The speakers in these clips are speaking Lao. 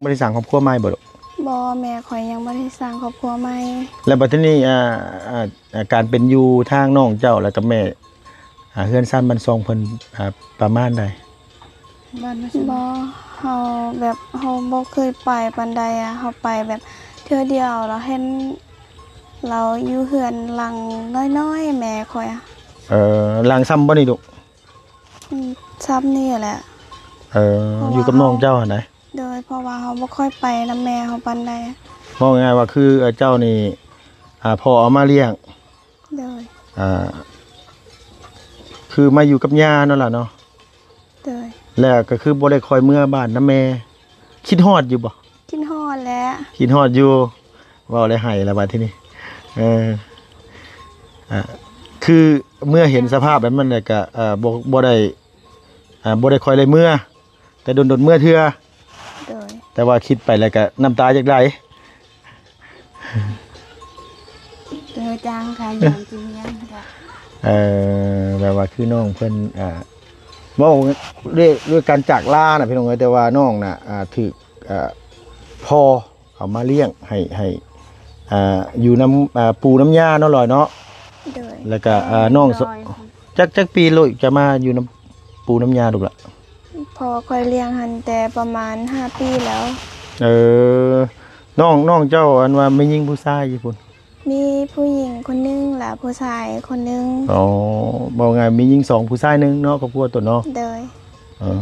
ບໍ່ໄດ້ສ້າງຄອບຄົວໃໝ່ບໍ່ລູກ? ບໍ່, ແມ່ຂ້ອຍຍັງບໍ່ໄດ້ສ້າງຄອບຄົວໃໝ່. ແລ້ວບັດທີນີ້ ອ່າ ອ່າ ອ່າ ການເປັນຢູ່ທາງນ້ອງເຈົ້າ ແລ້ວກັບແມ່ ອ່າ ເຮືອນຊານບ້ານຊ່ອງເພິ່ນ ອ່າ ປະມານໃດ? ບ້ານວ່າຊັ້ນ. ບໍ່, ເຮົາແບບ ເຮົາບໍ່ເຄີຍໄປປານໃດອະ, ເຮົາໄປແບບເທື່ອດຽວ ແລ້ວເຫັນລາວຢູ່ເຮືອນຫຼັງນ້ອຍໆ ແມ່ຂ້ອຍອະ. ເອີ ຫຼັງຊ່ຳບໍ່ນີ້ລູກ? ອືມ ຊ່ຳນີ້ແຫຼະ. ເອີ ເພາະວ່າ ຢູ່ກັບນ້ອງເຈົ້າຫັ້ນນະ? ໂດຍ, ເພາະວ່າເຮົາບໍ່ຄ່ອຍໄປນຳແມ່ເຮົາປານໃດ. ເວົ້າງ່າຍໆວ່າ ຄືເຈົ້ານີ້ ອ່າ ພໍ່ເອົາມາລ້ຽງ. ໂດຍ. ອ່າ ຄືມາຢູ່ກັບຍ່າເນາະຫຼາເນາະ? ໂດຍ. ແລ້ວກໍຄືບໍ່ໄດ້ຄ່ອຍເມືອບ້ານນຳແມ່. ຄິດຮອດຢູ່ບໍ່? ຄິດຮອດແຫຼະ. ຄິດຮອດຢູ່. ເວົ້າແລ້ວໄຫ້ລະບາດທີນີ້. ເອີ ອ່າ ຄືເມື່ອເຫັນສະພາບແບບນັ້ນແລ້ວກໍ ເອີ ບໍ່ ບໍ່ໄດ້ ອ່າ ບໍ່ໄດ້ຄ່ອຍໄດ້ເມືອ ແຕ່ດົນໆເມືອເທື່ອ. ໂດຍ. ແຕ່ວ່າຄິດໄປແລ້ວກໍນ້ຳຕາຢາກໄຫຼ. ເອີ ຈາງຄ່ະ ຍາມຊິເມືອ. ເອີ ແບບວ່າຄືນ້ອງເພິ່ນ ອ່າ ເວົ້າດ້ວຍ ດ້ວຍການຈາກລານະ ພີ່ນ້ອງເອີຍ, ແຕ່ວ່ານ້ອງນະ ອ່າ ຖືກ ອ່າ ພໍ່ເອົາມາລ້ຽງໃຫ້ ໃຫ້ ອ່າ ຢູ່ນຳ ອ່າ ປູ່ນຳຍ່າເນາະ ລອຍເນາະ. ໂດຍ. ແລ້ວກໍ ອ່າ ນ້ອງ ຈັກ ຈັກປີລູກຈະມາຢູ່ນຳປູ່ນຳຍ່າລູກລະ? ພໍ່ຂ້ອຍລ້ຽງຫັ້ນແຕ່ປະມານຫ້າປີແລ້ວ. ເອີ ນ້ອງ ນ້ອງເຈົ້າ ອັນວ່າແມ່ຍິງຜູ້ຊາຍຢູ່ພຸ້ນ? ມີຜູ້ຍິງຄົນໜຶ່ງ ແລະ ຜູ້ຊາຍຄົນໜຶ່ງ. ອໍ ເວົ້າງ່າຍມີຍິງສອງ ຜູ້ຊາຍໜຶ່ງເນາະ ຄອບຄົວຕົນເນາະ. ໂດຍ. ອໍ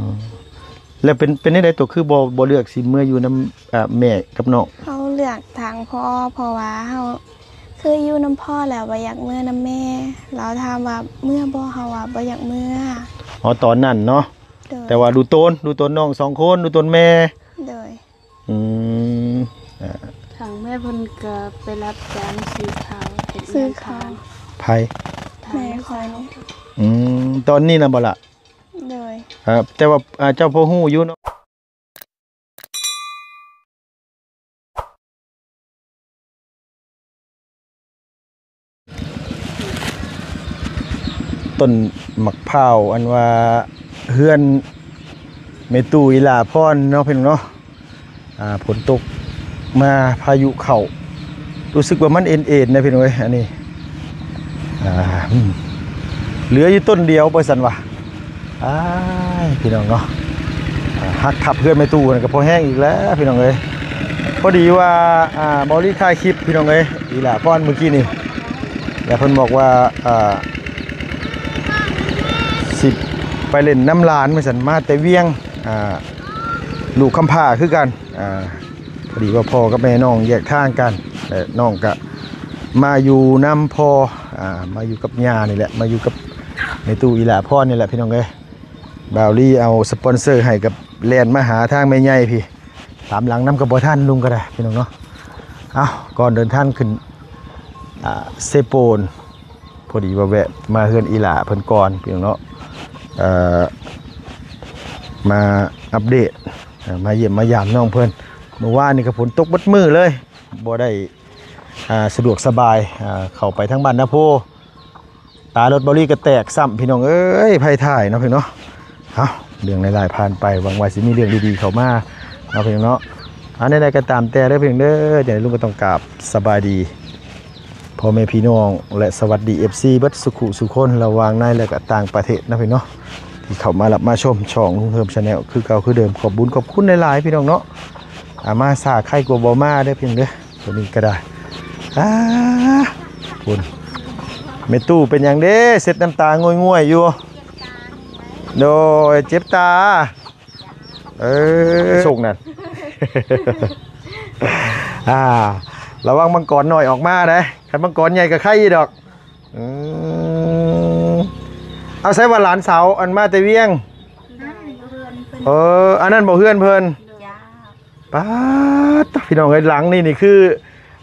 ແລ້ວເປັນ ເປັນແນວໃດໂຕຄືບໍ່ ບໍ່ເລືອກຊິເມືອຢູ່ນຳ ອ່າ ແມ່ກັບນ້ອງ? ເຮົາເລືອກທາງພໍ່ ເພາະວ່າເຮົາເຄີຍຢູ່ນຳພໍ່ແລ້ວບໍ່ຢາກເມືອນຳແມ່. ລາວຖາມວ່າເມືອບໍ່ ເຮົາວ່າບໍ່ຢາກເມືອ. ອໍ ຕອນນັ້ນເນາະ. ໂດຍ. ແຕ່ວ່າດູຕົນ ດູຕົນນ້ອງສອງຄົນ ດູຕົນແມ່. ໂດຍ. ອືມ ອ່າ ທາງແມ່ເພິ່ນກໍໄປຮັບຈ້າງຊື້ເຂົ້າ ເຮັດ ຊື້ເຂົ້າ. ໃຜ? ແມ່ຂ້ອຍ. ອືມ ຕອນນີ້ນະບໍ່ລະ? ໂດຍ. ເອີ ແຕ່ວ່າ ອ່າ ເຈົ້າພໍຮູ້ຢູ່ເນາະ. ຕົ້ນໝາກພ້າວ ອັນວ່າເຮືອນແມ່ຕູ້ອີຫຼ້າພອນເນາະ ພີ່ນ້ອງເນາະ. ອ່າ ຝົນຕົກມາ ພາຍຸເຂົ້າ ຮູ້ສຶກວ່າມັນເອັນໆນະ ພີ່ນ້ອງເອີຍ. ອັນນີ້ ອ່າ ເຫຼືອຢູ່ຕົ້ນດຽວວ່າຊັ້ນວ່າ. ອ້າຍ ພີ່ນ້ອງເນາະ ອ່າ ຫັກທັບເຮືອນແມ່ຕູ້ນັ້ນກໍພໍແຮງອີກແລ້ວ ພີ່ນ້ອງເອີຍ. ພໍດີວ່າ ອ່າ ເບົາລີຖ່າຍຄລິບ ພີ່ນ້ອງເອີຍ ອີຫຼ້າພອນມື້ກີ້ນີ້ ແລ້ວເພິ່ນບອກວ່າ ອ່າ ຊິໄປຫຼິ້ນນຳຫຼານວ່າຊັ້ນ ມາແຕ່ວຽງ ອ່າ ລູກຄຳພ້າຄືກັນ. ອ່າ ພໍດີວ່າພໍ່ກັບແມ່ນ້ອງແຍກທາງກັນ ແລະ ນ້ອງກະມາຢູ່ນຳພໍ່ ອ່າ ມາຢູ່ກັບຍ່ານີ້ແຫຼະ ມາຢູ່ກັບແມ່ຕູ້ອີຫຼ້າພອນນີ້ແຫຼະ ພີ່ນ້ອງເອີຍ. ບ່າວລີເອົາສະປອນເຊີໃຫ້ ກັບແລ່ນມາຫາທາງແມ່ໃຫຍ່ພີ້ ຕາມຫຼັງນຳກໍບໍ່ທັນ ລຸງກໍໄດ້ ພີ່ນ້ອງເນາະ. ເອົ້າ ກ່ອນເດີນທາງຂຶ້ນ ອ່າ ເຊໂປນ ພໍດີວ່າແວະມາເຮືອນອີຫຼ້າເພິ່ນກ່ອນ ພີ່ນ້ອງເນາະ. ເອີ ມາອັບເດດ ເອີ ມາຢ້ຽມມາຢາມນ້ອງເພິ່ນ. ມື້ວານນີ້ກໍຝົນຕົກເບິດມື້ເລີຍ ບໍ່ໄດ້ ອ່າ ສະດວກສະບາຍ ອ່າ ເຂົ້າໄປທາງບ້ານນາໂພ. ຕາລົດເບົາລີກໍແຕກຊ້ຳ ພີ່ນ້ອງເອີຍ. ໄຜຖ່າຍເນາະ ພີ່ນ້ອງເນາະ. ເອົ້າ ເລື່ອງຫຼາຍໆຜ່ານໄປ ຫວັງວ່າຊິມີເລື່ອງດີໆເຂົ້າມາເນາະ ພີ່ນ້ອງເນາະ. ອັນໃດໆກໍຕາມແຕ່ເດີ ພີ່ນ້ອງເດີ ຈັ່ງໃດລຸງກໍຕ້ອງກາບສະບາຍດີ ພໍ່ແມ່ພີ່ນ້ອງ ແລະ ສະຫວັດດີ ເອັຟຊີ ເບິດສຸຂຸສຸຄົນ ລະຫວ່າງໃນ ແລະ ກະຕ່າງປະເທດເນາະ ພີ່ນ້ອງເນາະ ທີ່ເຂົ້າມາຮັບມາຊົມຊ່ອງລຸງເຮີມ Channel ຄືເກົ່າຄືເດີມ. ຂອບບຸນຂອບຄຸນຫຼາຍໆ ພີ່ນ້ອງເນາະ. ອາ ມາຊ້າໄຄກວ່າບໍ່ມາເດີ ພີ່ນ້ອງເດີ. ຕົວນີ້ກໍໄດ້ ອາ ພຸ້ນ ແມ່ຕູ້ເປັນຫຍັງເດ້ ເຊັດນ້ຳຕາງ່ວຍໆຢູ່? ໂດຍ ເຈັບຕາ. ເອີ ໂຊກນັ້ນ ອ່າ ລະວັງມັງກອນນ້ອຍອອກມາເດ້ ຄັນມັງກອນໃຫຍ່ກໍໄຄຢູ່ດອກ. ອືມ ເອົາ ໃສວ່າຫຼານສາວ ອັນມາແຕ່ວຽງ? ເອີ ອັນນັ້ນບໍ່ເຮືອນເພິ່ນ? ປາດ ພີ່ນ້ອງເອີຍ ຫຼັງນີ້ນີ້ຄື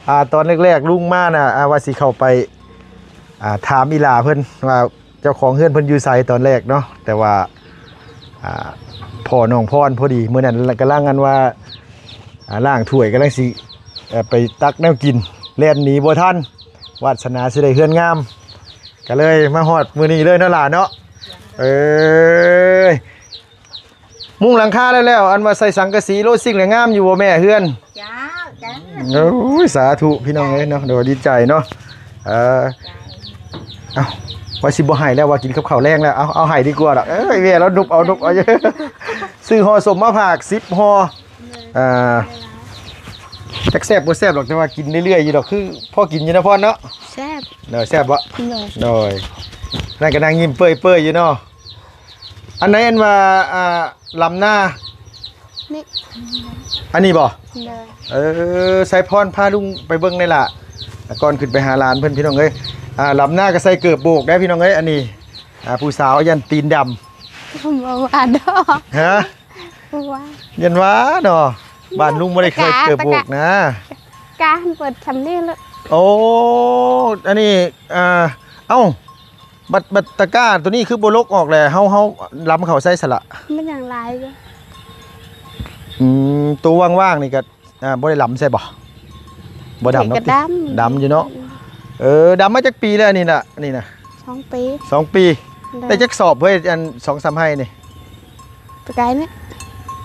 ອ່າ ຕອນແລກໆລຸງມານະ ອ່າ ວ່າຊິເຂົ້າໄປ ອ່າ ຖາມອີຫຼ້າເພິ່ນວ່າ ເຈົ້າຂອງເຮືອນເພິ່ນຢູ່ໃສຕອນແລກເນາະ ແຕ່ວ່າ ອ່າ ພໍ່ນ້ອງພອນພໍດີ ມື້ນັ້ນກຳລັງອັນວ່າ ອ່າ ລ້າງຖ້ວຍ ກຳລັງຊິ ເອີ ໄປຕັກແນວກິນ ແລ່ນໜີບໍ່ທັນ ວາດສະໜາຊິໄດ້ເຮືອນງາມ ກໍເລີຍມາຮອດມື້ນີ້ເລີຍເນາະຫຼ້າເນາະ. ເອີຍ ມຸງຫຼັງຄາແລ້ວໆ ອັນວ່າໃສ່ສັງກະສີໂລຊິງແລ້ວງາມຢູ່ບໍ່ແມ່ເຮືອນ? ເຈົ້າ ເຈົ້າ. ໂອ້ຍ ສາທຸພີ່ນ້ອງເອີຍເນາະ ໂດຍ ດີໃຈເນາະ. ເອີ ເອົ້າ ວ່າຊິບໍ່ໃຫ້ແລ້ວ ວ່າກິນກັບເຂົ້າແລງແລ້ວ ເອົາ ເອົາໃຫ້ດີກວ່າດອກ. ເອີຍ ແວ່ແລ້ວນຸບເອົາ ນຸບເອົາ ຊື້ຫໍ່ສົ້ມມາຝາກສິບຫໍ່. ອ່າ ຈັກແຊບບໍ່ແຊບດອກ ແຕ່ວ່າກິນເລື້ອຍໆຢູ່ດອກ ຄືພໍກິນຢູ່ນະພອນເນາະ. ແຊບ ໂດຍ ແຊບບໍ່? ໂດຍ ໂດຍ. ນັ້ນກໍນັ່ງຍິ້ມເປີ້ຍໆຢູ່ເນາະ. ອັນໃດອັນວ່າ ອ່າ ລຳນາ ນີ້ ອັນນີ້ບໍ່? ໂດຍ. ເອີ ໃສ່ພອນພາລຸງໄປເບິ່ງແດ່ລະ ກ່ອນຂຶ້ນໄປຫາຫຼານເພິ່ນ ພີ່ນ້ອງເອີຍ. ອ່າ ລຳນາກໍໃສ່ເກີບໂບກໄດ໋ ພີ່ນ້ອງເອີຍ. ອັນນີ້ ອ່າ ຜູ້ສາວຢ້ານຕີນດຳ ບໍ່ວ່າດອກ. ຮະ? ບໍ່ວ່າ. ຢ້ານວ່າເນາະ ບ້ານລຸງບໍ່ໄດ້ໃສ່ເກີບໂບກນະ. ກາ ກາເປີດຊ່ຳນີ້ລະ. ໂອ້ ອັນນີ້ ອ່າ ເອົ້າ ບັດ ບັດຕະກ້າໂຕນີ້ຄືບໍ່ລົກອອກແຫຼະ ເຮົາ ເຮົາລຳເຂົ້າໃສ່ສະລະ. ມັນຍັງຫຼາຍຢູ່. ອືມ ໂຕວ່າງໆນີ້ກໍ ອ່າ ບໍ່ໄດ້ລຳໃສ່ບໍ່? ບໍ່ດຳເນາະ ດຳ ດຳຢູ່ເນາະ. ເອີ ດຳມາຈັກປີແລ້ວນີ້ນະ? ນີ້ນະ ສອງປີ ສອງປີ. ໂດຍ. ໄດ້ຈັກສອບເຮີ້ຍ ອັນສອງສາມໄຮ່ນີ້? ປີກາຍນີ້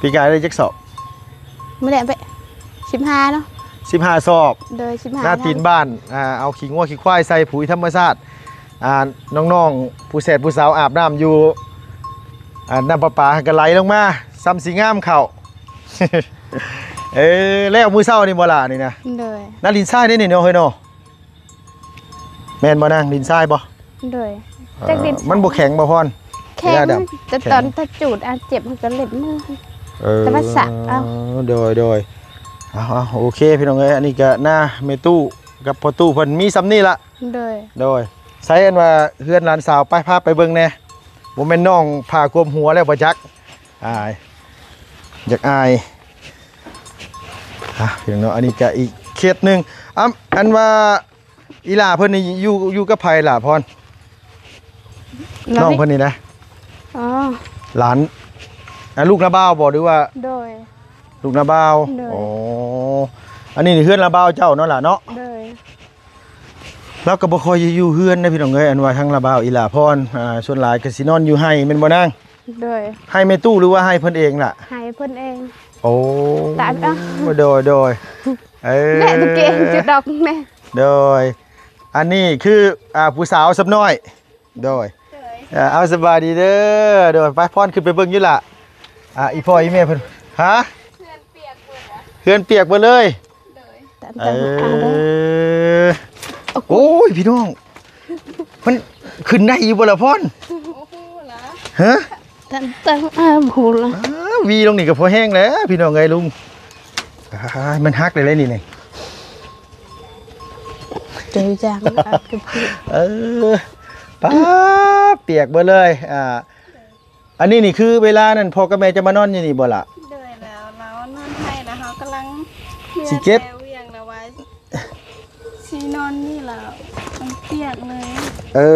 ປີກາຍໄດ້ຈັກສອບ? ມື້ແລກໄປ ສິບຫ້າເນາະ ສິບຫ້າສອບ. ໂດຍ ສິບຫ້າ ໜ້າຕີນບ້ານ ອ່າ ເອົາຂີ້ງົວຂີ້ຄວາຍໃສ່ ປຸ໋ຍທຳມະຊາດ. ອ່າ ນ້ອງໆ ຜູ້ແສດຜູ້ສາວອາບນ້ຳຢູ່ ອ່າ ນ້ຳປະປາກໍໄຫຼລົງມາ ສ່ຳຊິງາມເຂົ້າ. ເອີ ແລ້ວມື້ເຊົ້ານີ້ບໍ່ລະນີ້ນະ? ໂດຍ. ນາລິນຊາຍເດ້ນີ້ເນາະ ເຮີ້ຍເນາະ. ແມ່ນບໍ່ນາງ? ດິນຊາຍບໍ່? ໂດຍ. ເອີ ຈັກດິນຊາຍ ມັນບໍ່ແຂງບໍ່ພອນ? ແຂງ ເວລາດຳ ແຕ່ຕອນ ແຂງ ຖ້າຈູດອາດເຈັບ ມັນກໍເລັບມື. ເອີ ແຕ່ວ່າສະເອົາ. ໂດຍ ໂດຍ. ເອົາ ເອົາ ໂອເຄ ພີ່ນ້ອງເອີຍ ອັນນີ້ກໍໜ້າແມ່ຕູ້ກັບພໍ່ຕູ້ເພິ່ນມີສ່ຳນີ້ລະ. ໂດຍ ໂດຍ. ໃສອັນວ່າເຮືອນຫຼານສາວ ໄປ ພາໄປເບິ່ງແດ່. ບໍ່ແມ່ນນ້ອງຜ່າຄວາມຫົວແລ້ວບໍ່ຈັກ. ອາຍ ຢາກອາຍ. ອ່ະ ພີ່ນ້ອງເນາະ ອັນນີ້ກະອີກເຂດໜຶ່ງ. ອຳ ອັນວ່າອີຫຼ້າເພິ່ນນີ້ຢູ່ ຢູ່ກັບໃຜຫຼ້າພອນ? ນ້ອງເພິ່ນນີ້ນະ? ອໍ ຫຼານ ອ່າ ລູກນ້າບ່າວບໍ່ ຫຼືວ່າ? ໂດຍ ລູກນ້າບ່າວ. ໂດຍ. ອໍ ອັນນີ້ເຮືອນນ້າບ່າວເຈົ້າເນາະຫຼ້າເນາະ? ໂດຍ. ລາວກໍບໍ່ຄ່ອຍຢູ່ເຮືອນເດ້ພີ່ນ້ອງເອີຍ ອັນວ່າທາງລະບ່າວອີຫຼ້າພອນ ອ່າ ສ່ວນຫຼາຍກໍຊິນອນຢູ່ໄຮ່ແມ່ນບໍ່ນາງ? ໂດຍ. ໄຮ່ແມ່ຕູ້ ຫຼືວ່າໄຮ່ເພິ່ນເອງລະ? ໄຮ່ເພິ່ນເອງ. ໂອ້ ຕາຍແລ້ວ. ໂດຍ ໂດຍ. ເອີ ແມ່ຕະເກງຈຸດດອກແມ່. ໂດຍ. ອັນນີ້ຄື ອ່າ ຜູ້ສາວຊຳນ້ອຍ. ໂດຍ ໂດຍ. ເອີ ເອົາ ສະບາຍດີເດີ. ໂດຍ. ໄປ ພອນ ຂຶ້ນໄປເບິ່ງຢູ່ລະ. ອ່າ ອີພໍ່ອີແມ່ເພິ່ນ ຮະ? ເຮືອນປຽກເບິດລະ ເຮືອນປຽກເບິດເລີຍ. ໂດຍ. ເອີ ໂອ້ຍ ພີ່ນ້ອງ ມັນຂຶ້ນໄດ້ຢູ່ບໍ່ລະພອນ? ບໍ່ຮູ້ລະ. ຮະ? ຕັ້ງ ຕັ້ງ ເອີ ບໍ່ຮູ້ລະ. ອ່າ ຫວີລົງນີ້ກໍພໍແຮງແລ້ວ ພີ່ນ້ອງເອີຍ ລຸງ. ອ້າຍ ມັນຫັກໄດ້ເລີຍນີ້ ນີ້. ເຈີຈາງ ເອີ ປາ ປຽກເບິດເລີຍ. ອ່າ ອັນນີ້ນີ້ຄືເວລານັ້ນ ພໍ່ກັບແມ່ຈະມານອນຢູ່ນີ້ບໍ່ລະ? ໂດຍແລ້ວ ລາວນອນໄຮ່ແລ້ວ ເຮົາກຳລັງຊິເກັບ ເຮືອນແຕ່ວຽງລະວ່າຊິນອນນີ້ລະ ມັນປຽກເລີຍ. ເອີ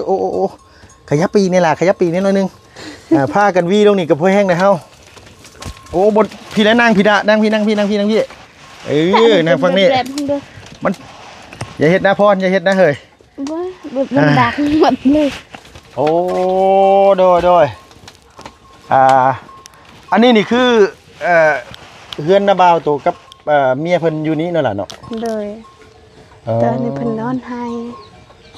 ໂອ້ ໂອ້ ໂອ້ ຂະຫຍັບໄປອີກແດ່ລະ ຂະຫຍັບໄປອີກແດ່ໜ້ອຍໜຶ່ງ. ອ່າ ພາກັນຫວີລົງນີ້ກໍພໍແຮງແລ້ວເຮົາ. ໂອ້ ບໍ່ ພີ້ແຫຼະ ນັ່ງພີ້ລະ ນັ່ງພີ້ ນັ່ງພີ້ ນັ່ງພີ້ ນັ່ງພີ້. ເອີ ນັ່ງຝັ່ງນີ້ ແບບ ແບບ ມັນ ຢ່າເຮັດນະພອນ ຢ່າເຮັດນະເຮີ້ຍ. ບໍ່ ບໍ່ ມັນ ອ່າ ດັກໝົດເລີຍ. ໂອ້ ໂດຍ ໂດຍ. ອ່າ ອັນນີ້ນີ້ຄື ເອີ ເຮືອນນ້າບ່າວໂຕກັບ ເອີ ເມຍເພິ່ນຢູ່ນີ້ນັ້ນລະເນາະ? ໂດຍ. ເອີ ຕອນນີ້ເພິ່ນນອນໄຮ່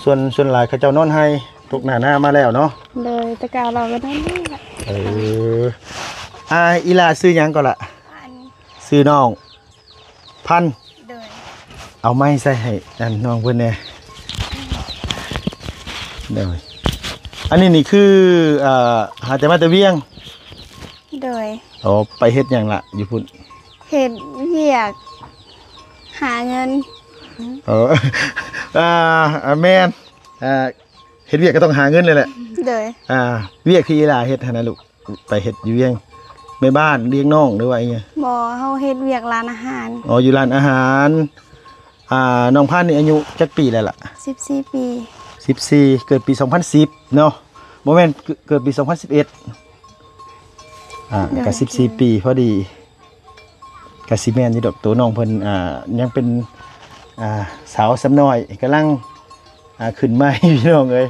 ສ່ວນ ສ່ວນຫຼາຍເຂົາເຈົ້ານອນໄຮ່ ຕົກໜ້ານາມາແລ້ວເນາະ? ໂດຍ. ແຕ່ເກົ່າລາວກໍນອນນີ້ລະ. ເອີ ອ່າ ອີຫຼ້າຊື່ຫຍັງກໍລະ? ອັນ ຊື່ນ້ອງ ພັນ. ໂດຍ. ເອົາໄມ້ໃສ່ໃຫ້ອັນນ້ອງເພິ່ນແດ່. ໂດຍ. ອັນນີ້ນີ້ຄື ເອີ ຫາແຕ່ມາແຕ່ວຽງ? ໂດຍ. ອໍ ໄປເຮັດຫຍັງລະຢູ່ພຸ້ນ? ເຮັດວຽກຫາເງິນ. ເອີ ອ່າ ແມ່ນ ອ່າ ເຮັດວຽກກໍຕ້ອງຫາເງິນແຫຼະ. ໂດຍ. ອ່າ ວຽກທີ່ອີຫຼ້າເຮັດຫັ້ນນະລູກ? ໄປເຮັດຢູ່ວຽງ ແມ່ບ້ານລ້ຽງນ້ອງ ຫຼືວ່າອີ່ຫຍັງ? ບໍ່ ເຮົາເຮັດວຽກຮ້ານອາຫານ. ອໍ ຢູ່ຮ້ານອາຫານ. ອ່າ ນ້ອງພັນນີ້ອາຍຸຈັກປີແລ້ວລະ? ສິບສີ່ປີ. ສິບສີ່ ເກີດປີສອງພັນສິບເນາະ? ບໍ່ແມ່ນ ເກີດປີສອງພັນສິບເອັດ. ອ່າ ໂດຍ. ກໍສິບສີ່ປີພໍດີ. ກໍຊິແມ່ນຢູ່ດອກ ໂຕນ້ອງເພິ່ນ ອ່າ ຍັງເປັນ ອ່າ ສາວສ່ຳນ້ອຍ ກຳລັງ ອ່າ ຂຶ້ນໃໝ່ ພີ່ນ້ອງເອີຍ.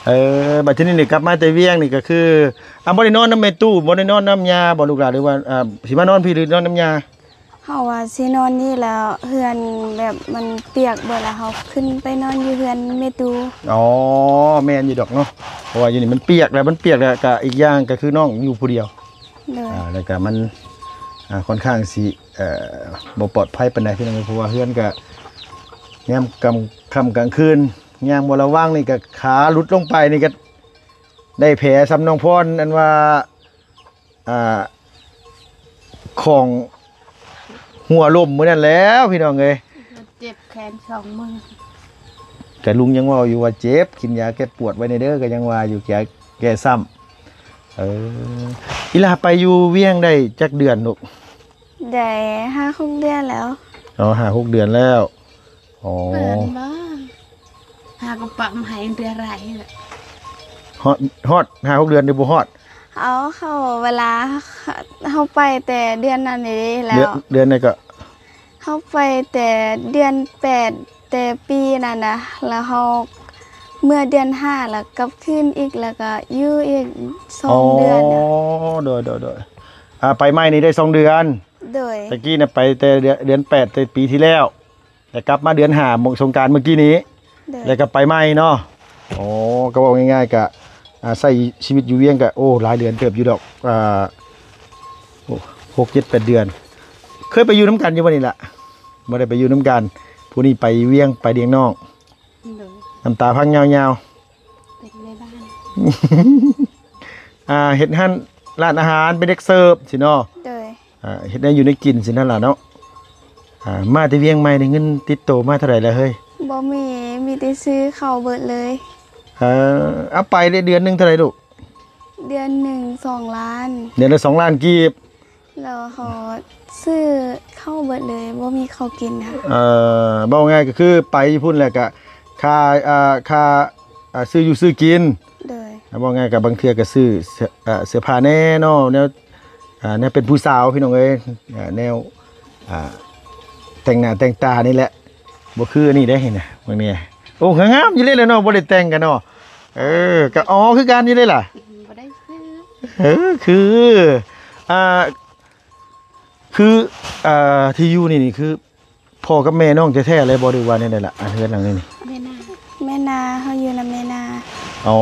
ເອີ ບັດທີນີ້ນີ້ກັບມາແຕ່ວຽງນີ້ກໍຄື ອ່າ ບໍ່ໄດ້ນອນນຳແມ່ຕູ້ ບໍ່ໄດ້ນອນນຳຍ່າບໍ່ລູກຫຼານ ຫຼືວ່າ ອ່າ ຊິມານອນພີ້ ຫຼືນອນນຳຍ່າ? ເຮົາວ່າຊິນອນນີ້ແລ້ວ ເຮືອນແບບມັນປຽກເບິດ ແລ້ວເຮົາຂຶ້ນໄປນອນຢູ່ເຮືອນແມ່ຕູ້. ອໍ ແມ່ນຢູ່ດອກເນາະ ເພາະວ່າຢູ່ນີ້ມັນປຽກແລ້ວ ມັນປຽກແລ້ວ ກະອີກຢ່າງກໍຄືນ້ອງຢູ່ຜູ້ດຽວ. ໂດຍ ອ່າ ແລ້ວກະມັນ ອ່າ ຄ່ອນຂ້າງຊິ ເອີ ບໍ່ປອດໄພປານໃດພີ່ນ້ອງ ເພາະວ່າເຮືອນກະຍາມກາງຄ່ຳກາງຄືນ ຍ່າງບໍ່ລະວັງນີ້ກະຂາຫຼຸດລົງໄປນີ້ກະໄດ້ແຜສ່ຳນ້ອງພອນ ອັນວ່າ ອ່າ ຂອງຫົວລົ້ມມື້ນັ້ນແລ້ວພີ່ນ້ອງເອີຍ. ເຈັບແຂນສອງມື ກະລຸງຍັງເວົ້າຢູ່ວ່າເຈັບ ກິນຢາແກ້ປວດໄວ້ແດ່ເດີ ກະຍັງວ່າຢູ່ ແກ້ ແກ້ຊ້ຳ. ເອີ ອີ່ຫຼ້າໄປຢູ່ວຽງໄດ້ຈັກເດືອນລູກ? ໄດ້ຫ້າຫົກເດືອນແລ້ວ. ອໍ ຫ້າຫົກເດືອນແລ້ວ. ອໍ ເດືອນບໍ່ ຫາກໍປະມາໃຫ້ເດືອນຫຼາຍແຫຼະ. ຮອດ ຮອດຫ້າຫົກເດືອນຫຼືບໍ່ຮອດ? ເອົາ ເຂົາເວລາເຮົາໄປແຕ່ເດືອນນັ້ນເດ້ ແລ້ວ ເດືອນ ເດືອນໃດກໍ? ເຮົາໄປແຕ່ເດືອນແປດ ແຕ່ປີນັ້ນນະ ແລ້ວເຮົາເມືອເດືອນຫ້າ ແລ້ວກັບຄືນອີກ ແລ້ວກໍຢູ່ອີກສອງເດືອນນະ. ອໍ ໂດຍ ໂດຍ ໂດຍ ອ່າ ໄປໃໝ່ນີ້ໄດ້ສອງເດືອນ. ໂດຍ ຕະກີ້ນະໄປແຕ່ເດືອນ ເດືອນແປດ ແຕ່ປີທີ່ແລ້ວ ແລ້ວກັບມາເດືອນຫ້າ ສົງການມື້ກີ້ນີ້. ໂດຍ ແລ້ວກໍໄປໃໝ່ເນາະ. ອໍ ກໍເວົ້າງ່າຍໆ ກະ ອ່າ ໃຊ້ຊີວິດຢູ່ວຽງກະ ໂອ້ ຫຼາຍເດືອນເຕີບຢູ່ດອກ ອ່າ ໂອ້ ຫົກເຈັດແປດເດືອນ. ເຄີຍໄປຢູ່ນຳກັນຢູ່ບໍ່ນີ້ລະ? ບໍ່ໄດ້ໄປຢູ່ນຳກັນ ຜູ້ນີ້ໄປວຽງ ໄປລ້ຽງນ້ອງ. ໂດຍ ນ້ຳຕາພັງຍາວໆ. ເປັນແມ່ບ້ານ ອ່າ ເຮັດຮ້ານ ຮ້ານອາຫານ ເປັນເດັກເສີບຊີ້ເນາະ. ໂດຍ ອ່າ ເຮັດແນວຢູ່ແນວກິນຊີ້ນັ້ນລະເນາະ. ອ່າ ມາແຕ່ວຽງໃໝ່ນີ້ເງິນຕິດໂຕມາເທົ່າໃດລະເຮີ້ຍ? ບໍ່ມີ ມີແຕ່ຊື້ເຂົ້າເບິດເລີຍ. ເອີ ເອົາໄປເດ ເດືອນໜຶ່ງເທົ່າໃດລູກ? ເດືອນໜຶ່ງສອງລ້ານ. ເດືອນລະສອງລ້ານກີບ. ແລ້ວເຮົາຊື້ເຂົ້າເບິດເລີຍ ບໍ່ມີເຂົ້າກິນນະ. ເອີ ເວົ້າງ່າຍກໍຄືໄປພຸ້ນແລ້ວກະຄ່າ ອ່າ ຄ່າ ອ່າ ຊື້ຢູ່ຊື້ກິນ. ໂດຍ ເວົ້າງ່າຍກໍບາງເທື່ອກໍຊື້ເສື້ອ ອ່າ ເສື້ອຜ້າແດ່ເນາະ ແນວ ອ່າ ແນວເປັນຜູ້ສາວພີ່ນ້ອງເອີຍ ອ່າ ແນວ ອ່າ ແຕ່ງໜ້າແຕ່ງຕານີ້ແຫຼະ. ບໍ່ຄືອັນນີ້ເດ້ ເຫັນນະ ເບິ່ງນີ້ ໂອ້ ງາມໆຢູ່ເລີຍແຫຼະເນາະ ບໍ່ໄດ້ແຕ່ງກັນເນາະ. ເອີ ກໍ ອໍ ຄືກັນຢູ່ເລີຍລະ ບໍ່ໄດ້ຊື້. ເອີ ຄື ອ່າ ຄື ອ່າ ທີ່ຢູ່ນີ້ນີ້ຄືພໍ່ກັບແມ່ນ້ອງແທ້ໆເລີຍບໍ່ ຫຼືວ່າແນວໃດລະ ອັນເຮືອນຫຼັງນີ້ນີ້? ແມ່ນາ ແມ່ນາ ເຮົາຢູ່ນຳແມ່ນາ. ອໍ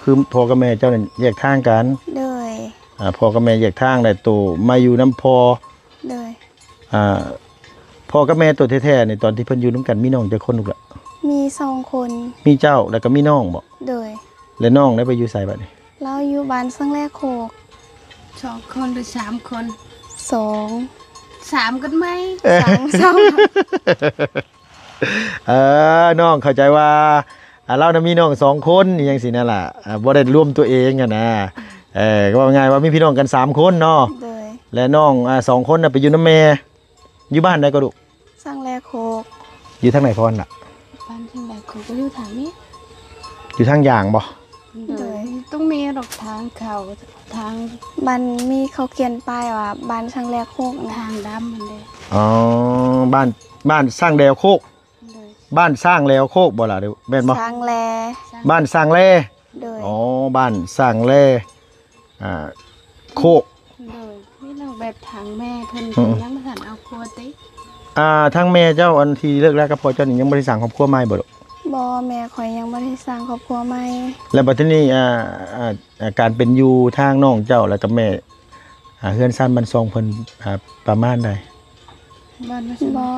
ຄືພໍ່ກັບແມ່ເຈົ້ານີ້ແຍກທາງກັນ. ໂດຍ ອ່າ ພໍ່ກັບແມ່ແຍກທາງ ແລ້ວໂຕມາຢູ່ນຳພໍ່. ໂດຍ ອ່າ ພໍ່ກັບແມ່ໂຕແທ້ໆນີ້ ຕອນທີ່ເພິ່ນຢູ່ນຳກັນ ມີນ້ອງຈັກຄົນລູກລະ? ມີສອງຄົນ. ມີເຈົ້າ ແລ້ວກໍມີນ້ອງບໍ? ໂດຍ ແລ້ວນ້ອງໄດ້ໄປຢູ່ໃສບັດນີ້? ລາວຢູ່ບ້ານສັງແລໂຄກ. ສອງຄົນຫຼືສາມຄົນ? ສອງ. ສາມກັນໄໝ? ສາມ ສາມ. ເອີ ນ້ອງເຂົ້າໃຈວ່າ ອ່າ ລາວນະມີນ້ອງສອງຄົນ ອີ່ຫຍັງຊີ້ນັ້ນລະ ອ່າ ບໍ່ໄດ້ລວມຕົວເອງຫັ້ນນະ. ເອີ ກໍເວົ້າງ່າຍວ່າມີພີ່ນ້ອງກັນສາມຄົນເນາະ. ໂດຍ ແລະນ້ອງ ອ່າ ສອງຄົນນະໄປຢູ່ນຳແມ່ ຢູ່ບ້ານໃດກໍລູກ? ສັງແລໂຄກ. ຢູ່ທາງໃດພອນລະ? ບ້ານສັງແລໂຄກກໍຢູ່ທາງນີ້. ຢູ່ທາງຢ່າງບໍ່? ໂດຍ ໂດຍ ຕ້ອງມີດອກທາງເຂົ້າ ທາງ ບ້ານມີ ເຂົາຂຽນປ້າຍວ່າບ້ານສັງແລໂຄກນະ ທາງດຳຫັ້ນເດ້. ອໍ ບ້ານ ບ້ານສັງແລໂຄກ. ໂດຍ ບ້ານສັງແລໂຄກບໍ່ລະ ແມ່ນບໍ່? ສັງແລ ບ້ານສັງແລ. ໂດຍ ອໍ ບ້ານສັງແລ ອ່າ ໂຄກ. ໂດຍ ມີເລື່ອງແບບທາງແມ່ເພິ່ນ ອືມ ຍັງບໍ່ທັນເອົາຜົວຕິ? ອ່າ ທາງແມ່ເຈົ້າ ອັນທີ່ເລີກລາກັບພໍ່ເຈົ້ານີ້ ຍັງບໍ່ໄດ້ສ້າງຄອບຄົວໃໝ່ບໍ່ລູກ? ບໍ່ ແມ່ຂ້ອຍຍັງບໍ່ໄດ້ສ້າງຄອບຄົວໃໝ່. ແລ້ວບັດທີນີ້ ອ່າ ອ່າ ອ່າ ການເປັນຢູ່ທາງນ້ອງເຈົ້າ ແລ້ວກັບແມ່ ອ່າ ເຮືອນຊານບ້ານຊ່ອງເພິ່ນ ອ່າ ປະມານໃດ? ບໍ່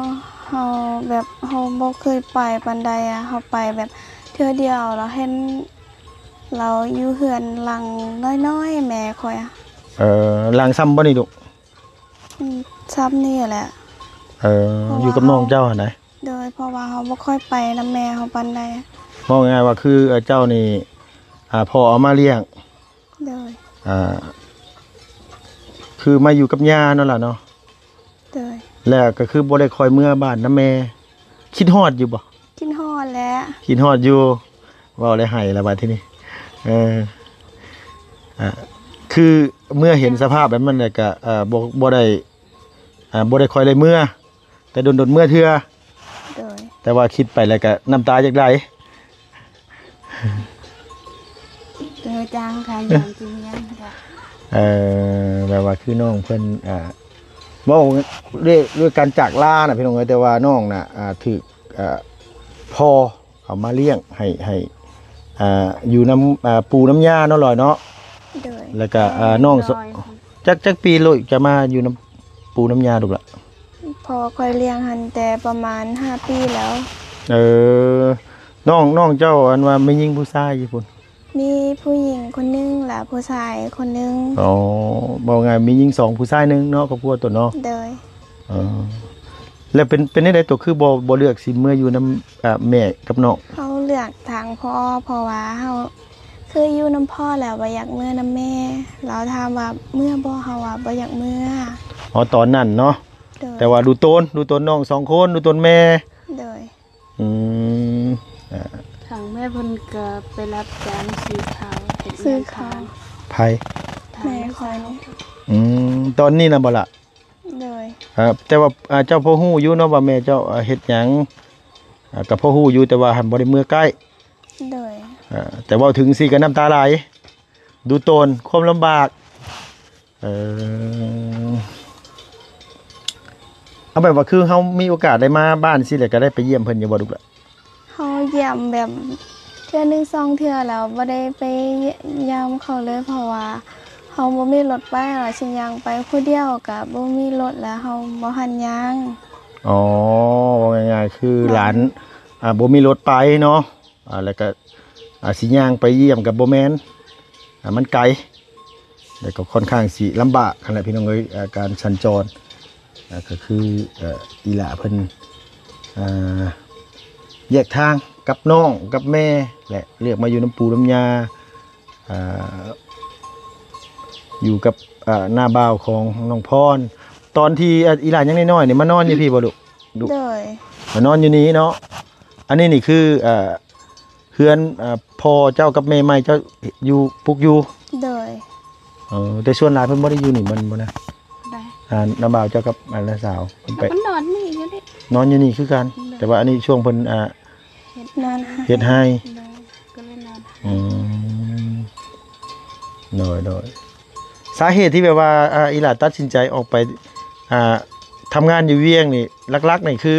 ເຮົາແບບ ເຮົາບໍ່ເຄີຍໄປປານໃດອະ ເຮົາໄປແບບເທື່ອດຽວ ແລ້ວເຫັນລາວຢູ່ເຮືອນຫຼັງນ້ອຍໆ ແມ່ຂ້ອຍອະ. ເອີ ຫຼັງຊ່ຳບໍ່ນີ້ລູກ? ອືມ ຊ່ຳນີ້ແຫຼະ. ເອີ ຢູ່ກັບນ້ອງເຈົ້າຫັ້ນນະ? ໂດຍ ເພາະວ່າເຮົາບໍ່ຄ່ອຍໄປນຳແມ່ເຮົາປານໃດ. ເວົ້າງ່າຍໆວ່າຄື ເຈົ້ານີ້ ອ່າ ພໍ່ເອົາມາລ້ຽງ. ໂດຍ ອ່າ ຄືມາຢູ່ກັບຍ່ານັ້ນລະເນາະ. ໂດຍ ແລ້ວກໍຄືບໍ່ໄດ້ຄ່ອຍເມືອບ້ານນຳແມ່. ຄິດຮອດຢູ່ບໍ່? ຄິດຮອດແຫຼະ. ຄິດຮອດຢູ່. ເວົ້າແລ້ວໄຫ້ລະບາດທີນີ້. ເອີ ອ່າ ຄືເມື່ອເຫັນສະພາບແບບນັ້ນແລ້ວກໍ ເອີ ບໍ່ ບໍ່ໄດ້ ອ່າ ບໍ່ໄດ້ຄ່ອຍໄດ້ເມືອ ແຕ່ດົນໆເມືອເທື່ອ. ໂດຍ ແຕ່ວ່າຄິດໄປແລ້ວກໍນ້ຳຕາຢາກໄຫຼ. ເປັນຮັບຈ້າງຂາຍຢາງກິນຫຍັງກະ ເອີ ແບບວ່າຄືນ້ອງເພິ່ນ ອ່າ ເວົ້າດ້ວຍ ດ້ວຍການຈາກລານະພີ່ນ້ອງເອີຍ ແຕ່ວ່ານ້ອງນະ ອ່າ ຖືກ ອ່າ ພໍ່ເອົາມາລ້ຽງໃຫ້ ໃຫ້ ອ່າ ຢູ່ນຳ ອ່າ ປູ່ນຳຍ່າເນາະ ລອຍເນາະ. ໂດຍ ແລ້ວກະ ອ່າ ນ້ອງ ໂດຍ ຈັກ ຈັກປີລູກຈະມາຢູ່ນຳປູ່ນຳຍ່າລູກລະ? ພໍ່ຂ້ອຍລ້ຽງຫັ້ນແຕ່ປະມານຫ້າປີແລ້ວ. ເອີ ນ້ອງ ນ້ອງເຈົ້າ ອັນວ່າແມ່ຍິງຜູ້ຊາຍຢູ່ພຸ້ນ? ມີຜູ້ຍິງຄົນໜຶ່ງ ແລະ ຜູ້ຊາຍຄົນໜຶ່ງ. ອໍ ເວົ້າງ່າຍມີຍິງສອງ ຜູ້ຊາຍໜຶ່ງເນາະ ຄອບຄົວຕົນເນາະ. ໂດຍ ເອີ ແລ້ວເປັນ ເປັນແນວໃດ ໂຕຄືບໍ່ ບໍ່ເລືອກຊິເມືອຢູ່ນຳ ອ່າ ແມ່ກັບນ້ອງ? ເຮົາເລືອກທາງພໍ່ ເພາະວ່າເຮົາເຄີຍຢູ່ນຳພໍ່ແລ້ວບໍ່ຢາກເມືອນຳແມ່ ລາວຖາມວ່າເມືອບໍ່ ເຮົາວ່າບໍ່ຢາກເມືອ. ອໍ ຕອນນັ້ນເນາະ. ໂດຍ ແຕ່ວ່າດູຕົນ ດູຕົນນ້ອງສອງຄົນ ດູຕົນແມ່. ໂດຍ ອືມ ອ່າ ທາງແມ່ເພິ່ນກໍໄປຮັບຈ້າງຊື້ເຂົ້າ ຊື້ເຂົ້າ. ໃຜ? ແມ່ຂ້ອຍ. ອືມ ຕອນນີ້ນະບໍ່ລະ? ໂດຍ ເອີ ແຕ່ວ່າ ອ່າ ເຈົ້າພໍຮູ້ຢູ່ເນາະວ່າແມ່ເຈົ້າ ອ່າ ເຮັດຫຍັງ ອ່າ ກໍພໍຮູ້ຢູ່ ແຕ່ວ່າຫັ້ນບໍ່ໄດ້ເມືອໃກ້. ໂດຍ ເອີ ແຕ່ເວົ້າເຖິງຊີ້ກໍນ້ຳຕາໄຫຼ ດູຕົນ ຄວາມລຳບາກ. ເອີ ເອົາແບບວ່າຄືເຮົາມີໂອກາດໄດ້ມາບ້ານຊີ້ແຫຼະ ກໍໄດ້ໄປຢ້ຽມເພິ່ນຢູ່ບໍ່ລູກລະ? ເຮົາຢ້ຽມແບບເທື່ອໜຶ່ງສອງເທື່ອແລ້ວ ບໍ່ໄດ້ໄປຢ້ຽມຢາມເຂົາເລີຍ ເພາະວ່າເຮົາບໍ່ມີລົດໄປ ວ່າຊິຍ່າງໄປຜູ້ດຽວກໍບໍ່ມີລົດ ແລ້ວເຮົາບໍ່ທັນຍ່າງ. ອໍ ເວົ້າງ່າຍໆ ຄື ໂດຍ ຫຼານ ອ່າ ບໍ່ມີລົດໄປເນາະ. ອ່າ ແລ້ວກໍ ອ່າ ຊິຍ່າງໄປຢ້ຽມກໍບໍ່ແມ່ນ ອ່າ ມັນໄກ ແລ້ວກໍຄ່ອນຂ້າງຊິລຳບາກຫັ້ນແຫຼະພີ່ນ້ອງເອີຍ ອ່າ ການສັນຈອນ. ອ່າ ກໍຄື ເອີ ອີ່ຫຼ້າເພິ່ນ ອ່າ ແຍກທາງກັບນ້ອງກັບແມ່ ແລະ ເລືອກມາຢູ່ນຳປູ່ນຳຍ່າ ອ່າ ຢູ່ກັບ ອ່າ ນ້າບ່າວຂອງນ້ອງພອນ. ຕອນທີ່ ອ່າ ອີ່ຫຼ້າຍັງນ້ອຍໆນີ້ ມານອນຢູ່ພີ້ບໍ່ລູກ? ລູກ ໂດຍ ມານອນຢູ່ນີ້ເນາະ. ອັນນີ້ນີ້ຄື ອ່າ ເຮືອນ ອ່າ ພໍ່ເຈົ້າກັບແມ່ໃໝ່ເຈົ້າຢູ່ ປຸກຢູ່? ໂດຍ ເອີ ແຕ່ສ່ວນຫຼາຍເພິ່ນບໍ່ໄດ້ຢູ່ນີ້ແມ່ນບໍ່ນະ? ໄດ້ ອ່າ ນ້າບ່າວເຈົ້າກັບ ອ່າ ນ້າສາວເພິ່ນໄປ ເພິ່ນນອນນີ້ຢູ່ນີ້ ນອນຢູ່ນີ້ຄືກັນ. ໂດຍ ແຕ່ວ່າອັນນີ້ຊ່ວງເພິ່ນ ອ່າ ເຮັດນານ ເຮັດໄຮ່. ໂດຍ ກໍເລີຍນອນ. ອືມ ໂດຍ ໂດຍ ສາເຫດທີ່ແບບວ່າ ອ່າ ອີ່ຫຼ້າຕັດສິນໃຈອອກໄປ ອ່າ ທຳງານຢູ່ວຽງນີ້ ຫຼັກໆນີ້ຄື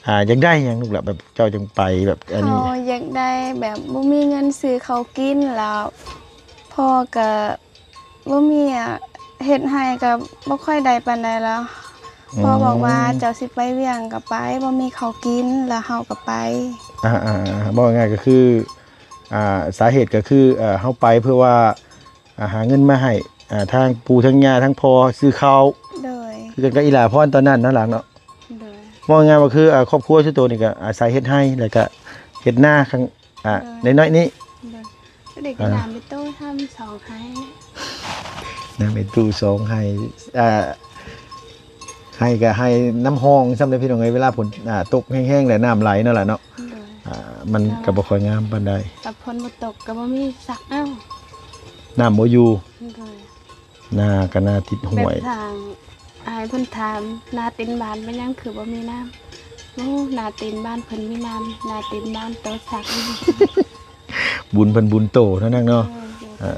ອ່າ ຢາກໄດ້ຫຍັງລູກລະ ແບບເຈົ້າຈຶ່ງໄປແບບອັນນີ້? ເຮົາຢາກໄດ້ແບບບໍ່ມີເງິນຊື້ເຂົ້າກິນ ແລ້ວພໍ່ກໍບໍ່ມີ ອາ ເຮັດໄຮ່ກໍບໍ່ຄ່ອຍໄດ້ປານໃດ ແລ້ວ ອືມ ພໍ່ບອກວ່າ ເຈົ້າຊິໄປວຽງກໍໄປ ບໍ່ມີເຂົ້າກິນ ແລ້ວເຮົາກໍໄປ. ອ່າໆໆ ເວົ້າງ່າຍໆກໍຄື ອ່າ ສາເຫດກໍຄື ເອີ ເຮົາໄປເພື່ອວ່າ ອ່າ ຫາເງິນມາໃຫ້ ອ່າ ທາງປູ່ທາງຍ່າທາງພໍ່ຊື້ເຂົ້າ. ໂດຍ ຄືກັນກັບອີ່ຫຼ້າພອນຕອນນັ້ນເນາະ ຫຼານເນາະ. ໂດຍ ເວົ້າງ່າຍວ່າຄື ອ່າ ຄອບຄົວຊຸໂຕນີ້ກໍອາໄສເຮັດໄຮ່ ແລ້ວກໍເຮັດນາຂ້າງ ອ່າ ໂດຍ ນ້ອຍໆນີ້. ໂດຍ ເດັກ ອ່າ ນາແມ່ຕູ້ທຳສອງໄຮ່ ນາແມ່ຕູ້ສອງໄຮ່ ອ່າ ໄຮ່ກໍໄຮ່ນ້ຳຮ່ອງຊ້ຳເດ້ພີ່ນ້ອງເອີຍ ເວລາຝົນ ອ່າ ຕົກແຮງໆ ແລ້ວນ້ຳໄຫຼນັ້ນລະເນາະ. ໂດຍ ອ່າ ມັນກໍບໍ່ຄ່ອຍງາມປານໃດ ຖ້າຝົນບໍ່ຕົກກໍບໍ່ມີສັກເອົາ ນ້ຳບໍ່ຢູ່. ໂດຍ ນາກໍນາຕິດຫ້ວຍ ແບບທາງ ອ້າຍເພິ່ນຖາມ ນາຕີນບ້ານເປັນຫຍັງຄືບໍ່ມີນ້ຳ? ໂອ້ ນາຕີນບ້ານເພິ່ນມີນ້ຳ ນາຕີນບ້ານໂຕສັກ. ບຸນເພິ່ນບຸນໂຕເນາະນາງເນາະ. ເອີ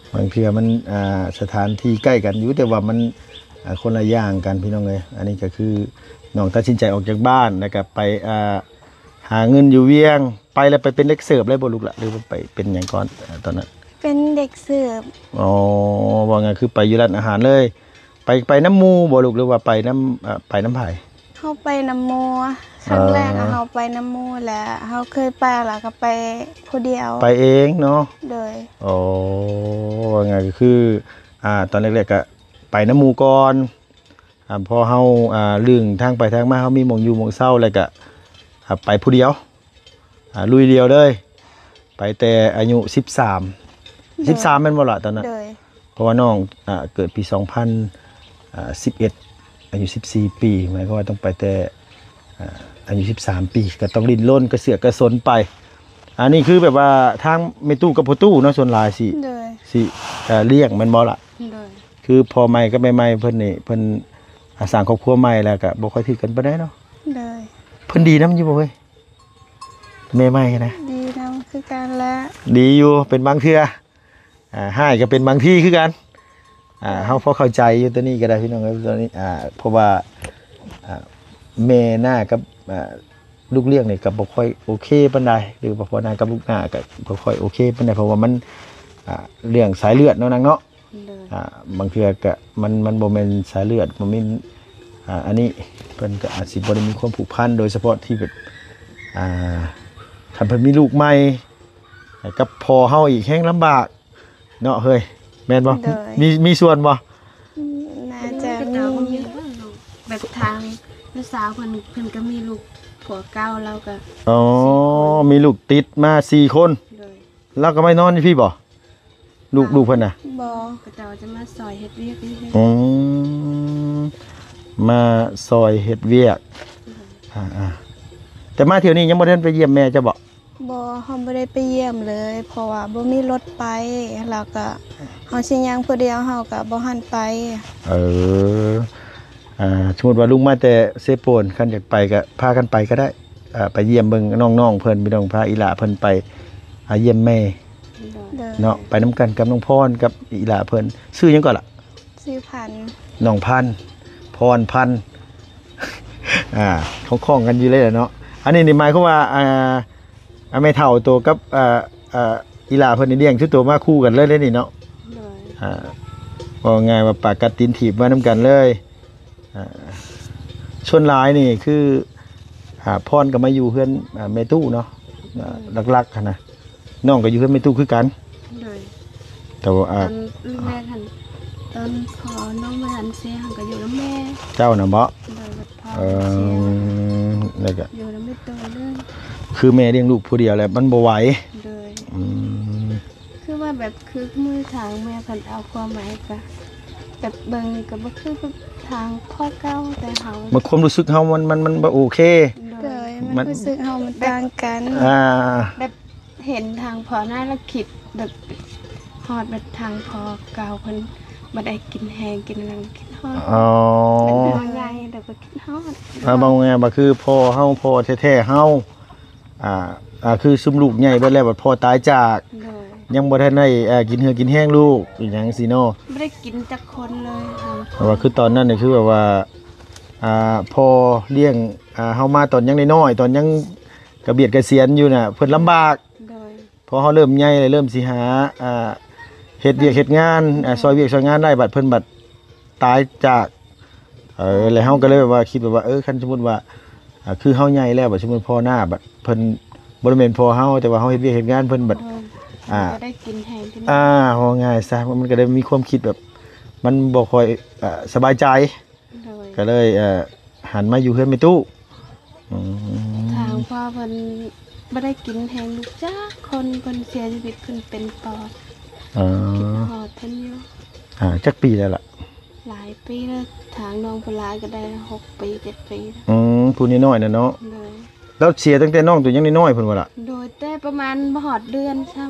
ເອີ ບາງເທື່ອມັນ ອ່າ ສະຖານທີ່ໃກ້ກັນຢູ່ ແຕ່ວ່າມັນ ອ່າ ຄົນລະຢ່າງກັນພີ່ນ້ອງເອີຍ. ອັນນີ້ກໍຄືນ້ອງຕັດສິນໃຈອອກຈາກບ້ານ ແລ້ວກໍໄປ ອ່າ ຫາເງິນຢູ່ວຽງ ໄປແລ້ວໄປເປັນເດັກເສີບເລີຍບໍ່ລູກລະ ຫຼືວ່າໄປເປັນຫຍັງກ່ອນ ອ່າ ຕອນນັ້ນ? ເປັນເດັກເສີບ. ອໍ ວ່າງ່າຍຄືໄປຢູ່ຮ້ານອາຫານເລີຍ. ໄປ ໄປນຳໝູ່ບໍ່ລູກ ຫຼືວ່າໄປນຳ ເອີ ໄປນຳໃຜ? ເຮົາໄປນຳໝູ່ ຄັ້ງແລກ ເອີ ເຮົາໄປນຳໝູ່ ແລະ ເຮົາເຄີຍໄປ ແລ້ວກໍໄປຜູ້ດຽວ ໄປເອງເນາະ. ໂດຍ ໂອ້ ວ່າງ່າຍກໍຄື ອ່າ ຕອນແລກໆກໍໄປນຳໝູ່ກ່ອນ ອ່າ ພໍເຮົາ ອ່າ ລຶ້ງທາງໄປທາງມາ ເຮົາມີໝ່ອງຢູ່ໝ່ອງເຊົາ ແລ້ວກໍ ອ່າ ໄປຜູ້ດຽວ ອ່າ ລຸຍດຽວເລີຍ ໄປແຕ່ອາຍຸສິບສາມ. ໂດຍ ສິບສາມແມ່ນບໍ່ລະຕອນນັ້ນ? ໂດຍ ເພາະວ່ານ້ອງ ອ່າ ເກີດປີສອງພັນສິບເອັດ ອາຍຸສິບສີ່ປີ ໝາຍຄວາມວ່າຕ້ອງໄປແຕ່ ອ່າ ອາຍຸສິບສາມປີ ກໍຕ້ອງດີ້ນລົນກະເສືອກກະສົນໄປ. ອັນນີ້ຄືແບບວ່າທາງແມ່ຕູ້ກັບພໍ່ຕູ້ເນາະ ສ່ວນຫຼາຍຊິ ໂດຍ ຊິ ເອີ ລ້ຽງແມ່ນບໍ່ລະ? ໂດຍ ຄືພໍ່ໃໝ່ກັບແມ່ໃໝ່ເພິ່ນນີ້ ເພິ່ນ ອ່າ ສ້າງຄອບຄົວໃໝ່ແລ້ວກໍບໍ່ຄ່ອຍຖືກກັນປານໃດເນາະ. ໂດຍ ເພິ່ນດີນຳຢູ່ບໍ່ເອີຍ ແມ່ໃໝ່ນະ? ດີນຳ. ຄືກັນແຫຼະ ດີຢູ່ ເປັນບາງເທື່ອ ອ່າ ຮ້າຍກໍເປັນບາງທີຄືກັນ ອ່າ ເຮົາພໍເຂົ້າໃຈຢູ່ຕົວນີ້ກໍໄດ້ພີ່ນ້ອງເອີຍ ຕົວນີ້ ອ່າ ເພາະວ່າ ອ່າ ແມ່ນ້າກັບ ອ່າ ລູກລ້ຽງນີ້ກໍບໍ່ຄ່ອຍໂອເຄປານໃດ ຫຼືວ່າພໍ່ນ້າກັບລູກນ້າກໍບໍ່ຄ່ອຍໂອເຄປານໃດ ເພາະວ່າມັນ ອ່າ ເລື່ອງສາຍເລືອດເນາະນາງເນາະ ໂດຍ ອ່າ ບາງເທື່ອກະ ມັນ ມັນບໍ່ແມ່ນສາຍເລືອດ ບໍ່ແມ່ນ ອ່າ ອັນນີ້ ເພິ່ນກະອາດຊິບໍ່ໄດ້ມີຄວາມຜູກພັນ ໂດຍສະເພາະທີ່ແບບ ອ່າ ຄັນເພິ່ນມີລູກໃໝ່ ກັບພໍ່ເຮົາອີກແຮງລຳບາກເນາະເຮີຍ ແມ່ນບໍ່? ໂດຍ ມີ ມີສ່ວນບໍ່? ອືມ ໜ້າຈະມີ ແບບທາງນ້າສາວເພິ່ນ ເພິ່ນກໍມີລູກຜົວເກົ່າ ລາວກໍ ອໍ ມີລູກຕິດມາສີ່ຄົນ ໂດຍ ລາວກໍມານອນຢູ່ພີ້ບໍ່? ລູກ ອ່າ ລູກເພິ່ນນະ? ບໍ່ ເຂົາເຈົ້າຈະມາຊ່ອຍເຮັດວຽກຢູ່ເຮືອນ ອືມ ມາຊ່ອຍເຮັດວຽກ ໂດຍ ອ່າໆ ແຕ່ມາທ່ຽວນີ້ຍັງບໍ່ທັນໄປຢ້ຽມແມ່ເຈົ້າບໍ່? ບໍ່ ເຮົາບໍ່ໄດ້ໄປຢ້ຽມເລີຍ ເພາະວ່າບໍ່ມີລົດໄປ ແລ້ວກໍເຮົາຊິຍ່າງຜູ້ດຽວ ເຮົາກໍບໍ່ຫັນໄປ ເອີ ອ່າ ສົມມຸດວ່າລຸງມາແຕ່ເຊໂປນ ຄັນຢາກໄປກໍພາກັນໄປກໍໄດ້ ອ່າ ໄປຢ້ຽມເບິ່ງນ້ອງໆເພິ່ນ ພີ່ນ້ອງ ພາອີ່ຫຼ້າເພິ່ນໄປ ອ່າ ຢ້ຽມແມ່ ໂດຍ ເນາະ ໄປນຳກັນກັບນ້ອງພອນກັບອີ່ຫຼ້າເພິ່ນ ຊື່ຫຍັງກໍລະ? ຊື່ພັນ ນ້ອງພັນ ພອນພັນ ອ່າ ຂ້ອງໆກັນຢູ່ເລີຍເນາະ ອັນນີ້ນີ້ໝາຍຄວາມວ່າ ອ່າ ອ່າ ແມ່ເຖົ້າໂຕກັບ ອ່າ ອ່າ ອີ່ຫຼ້າເພິ່ນນີ້ລ້ຽງຊຸໂຕມາຄູ່ກັນເລີຍເດ້ນີ້ເນາະ ໂດຍ ອ່າ ເວົ້າງ່າຍວ່າປາກັດຕີນຖີບມານຳກັນເລີຍ ອ່າ ສ່ວນຫຼາຍນີ້ຄື ອ່າ ພອນກໍມາຢູ່ເຮືອນ ອ່າ ແມ່ຕູ້ເນາະ ອ່າ ໂດຍ ຫຼັກໆຫັ້ນນະ ນ້ອງກໍຢູ່ເຮືອນແມ່ຕູ້ຄືກັນ ໂດຍ ແຕ່ວ່າ ອ່າ ຕອນແລກຫັ້ນ ຕອນພໍ່ນ້ອງບໍ່ທັນເສຍ ເຮົາກໍຢູ່ນຳແມ່ ເຈົ້ານະບໍ? ໂດຍ ບັດພໍ່ ເອີ ເສຍ ແລ້ວກໍຢູ່ນຳແມ່ຕູ້ເລີຍ ຄືແມ່ລ້ຽງລູກຜູ້ດຽວແຫຼະ ມັນບໍ່ໄຫວ ໂດຍ ອືມ ຄືວ່າແບບ ຄືມື້ທາງແມ່ເພິ່ນເອົາຜົວໃໝ່ກໍ ແບບເບິ່ງນີ້ກໍບໍ່ຄືແບບທາງພໍ່ເກົ່າ ແຕ່ເຮົາ ມັນຄວາມຮູ້ສຶກເຮົາມັນ ມັນ ມັນບໍ່ໂອເຄ ໂດຍ ໂດຍ ມັນ ມັນຮູ້ສຶກເຮົາມັນຕ່າງກັນ ອ່າ ແບບເຫັນທາງພໍ່ໜ້າແລ້ວຄິດແບບຮອດແບບທາງພໍ່ເກົ່າເພິ່ນ ບໍ່ໄດ້ກິນແຮງກິນອັນນັ້ນ ຄິດຮອດ ອໍ ແບບເຮົາໃຫຍ່ແລ້ວກໍຄິດຮອດ ອ່າ ເວົ້າງ່າຍວ່າຄືພໍ່ເຮົາ ພໍ່ແທ້ໆເຮົາ ອ່າ ອ່າ ຄືຊຸມລູກໃຫຍ່ເບິດແລ້ວ ບັດພໍ່ຕາຍຈາກ ໂດຍ ຍັງບໍ່ທັນໄດ້ ອ່າ ກິນເຫື່ອກິນແຮງລູກອີ່ຫຍັງຊີ້ເນາະ ບໍ່ໄດ້ກິນຈັກຄົນເລີຍ ເພາະວ່າຄືຕອນນັ້ນນີ້ຄືແບບວ່າ ອ່າ ພໍ່ລ້ຽງ ອ່າ ເຮົາມາຕອນຍັງນ້ອຍໆ ຕອນຍັງກະບຽດກະສຽນຢູ່ນະ ເພິ່ນລຳບາກ ໂດຍ ພໍເຮົາເລີ່ມໃຫຍ່ແລ້ວ ເລີ່ມຊິຫາ ອ່າ ເຮັດວຽກເຮັດງານ ອ່າ ຊ່ອຍວຽກຊ່ອຍງານໄດ້ ບັດເພິ່ນບັດ ຕາຍຈາກ ເອີ ແລ້ວເຮົາກໍເລີຍແບບວ່າຄິດແບບວ່າ ເອີ ຄັນສົມມຸດວ່າ ອ່າ ຄືເຮົາໃຫຍ່ແລ້ວ ບັດສົມມຸດພໍ່ນ້າ ບັດເພິ່ນບໍ່ໄດ້ແມ່ນພໍ່ເຮົາ ແຕ່ວ່າເຮົາເຮັດວຽກເຮັດງານເພິ່ນບັດ ໂດຍ ອ່າ ກໍໄດ້ກິນແຮງຂຶ້ນ ອ່າ ເວົ້າງ່າຍຊະ ມັນກໍໄດ້ມີຄວາມຄິດແບບ ມັນບໍ່ຄ່ອຍ ອ່າ ສະບາຍໃຈ ໂດຍ ກໍເລີຍ ເອີ ຫັນມາຢູ່ເຮືອນແມ່ຕູ້ ອືມ ທາງພໍ່ເພິ່ນບໍ່ໄດ້ກິນແຮງລູກຈັກຄົນ ເພິ່ນເສຍຊີວິດ ເພິ່ນເປັນປອດ ເອີ ຄິດຮອດເພິ່ນຢູ່ ອ່າ ຈັກປີແລ້ວລະ? ຫຼາຍປີແລ້ວ ທາງນ້ອງຜູ້ຫຼ້າກໍໄດ້ຫົກປີເຈັດປີແລ້ວ ອືມ ຜູ້ນ້ອຍໆນະເນາະ ໂດຍ ລາວເສຍຕັ້ງແຕ່ນ້ອງໂຕຍັງນ້ອຍໆ ເພິ່ນວ່າລະ ໂດຍ ແຕ່ປະມານບໍ່ຮອດເດືອນຊ້ຳ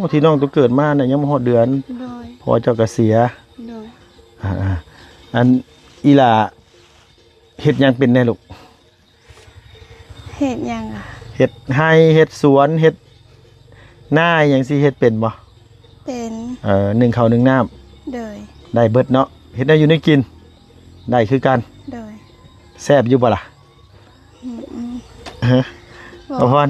ອໍ ທີ່ນ້ອງໂຕເກີດມານະ ຍັງບໍ່ຮອດເດືອນ ໂດຍ ພໍ່ເຈົ້າກໍເສຍ ໂດຍ ອ່າໆ ອັນ ອີ່ຫຼ້າເຮັດຫຍັງເປັນແດ່ລູກ? ເຮັດຫຍັງອະ? ເຮັດໄຮ່ ເຮັດສວນ ເຮັດນາຫຍັງຊີ້ ເຮັດເປັນບໍ່? ເປັນ ເອີ ໜຶ້ງເຂົ້າໜຶ້ງນ້ຳ ໂດຍ ໄດ້ເບິດເນາະ ເຮັດແນວຢູ່ແນວກິນ ໄດ້ຄືກັນ ໂດຍ ແຊບຢູ່ບໍ່ລະ? ອືມ ຮະ ບໍ່ ບໍ່ພອນ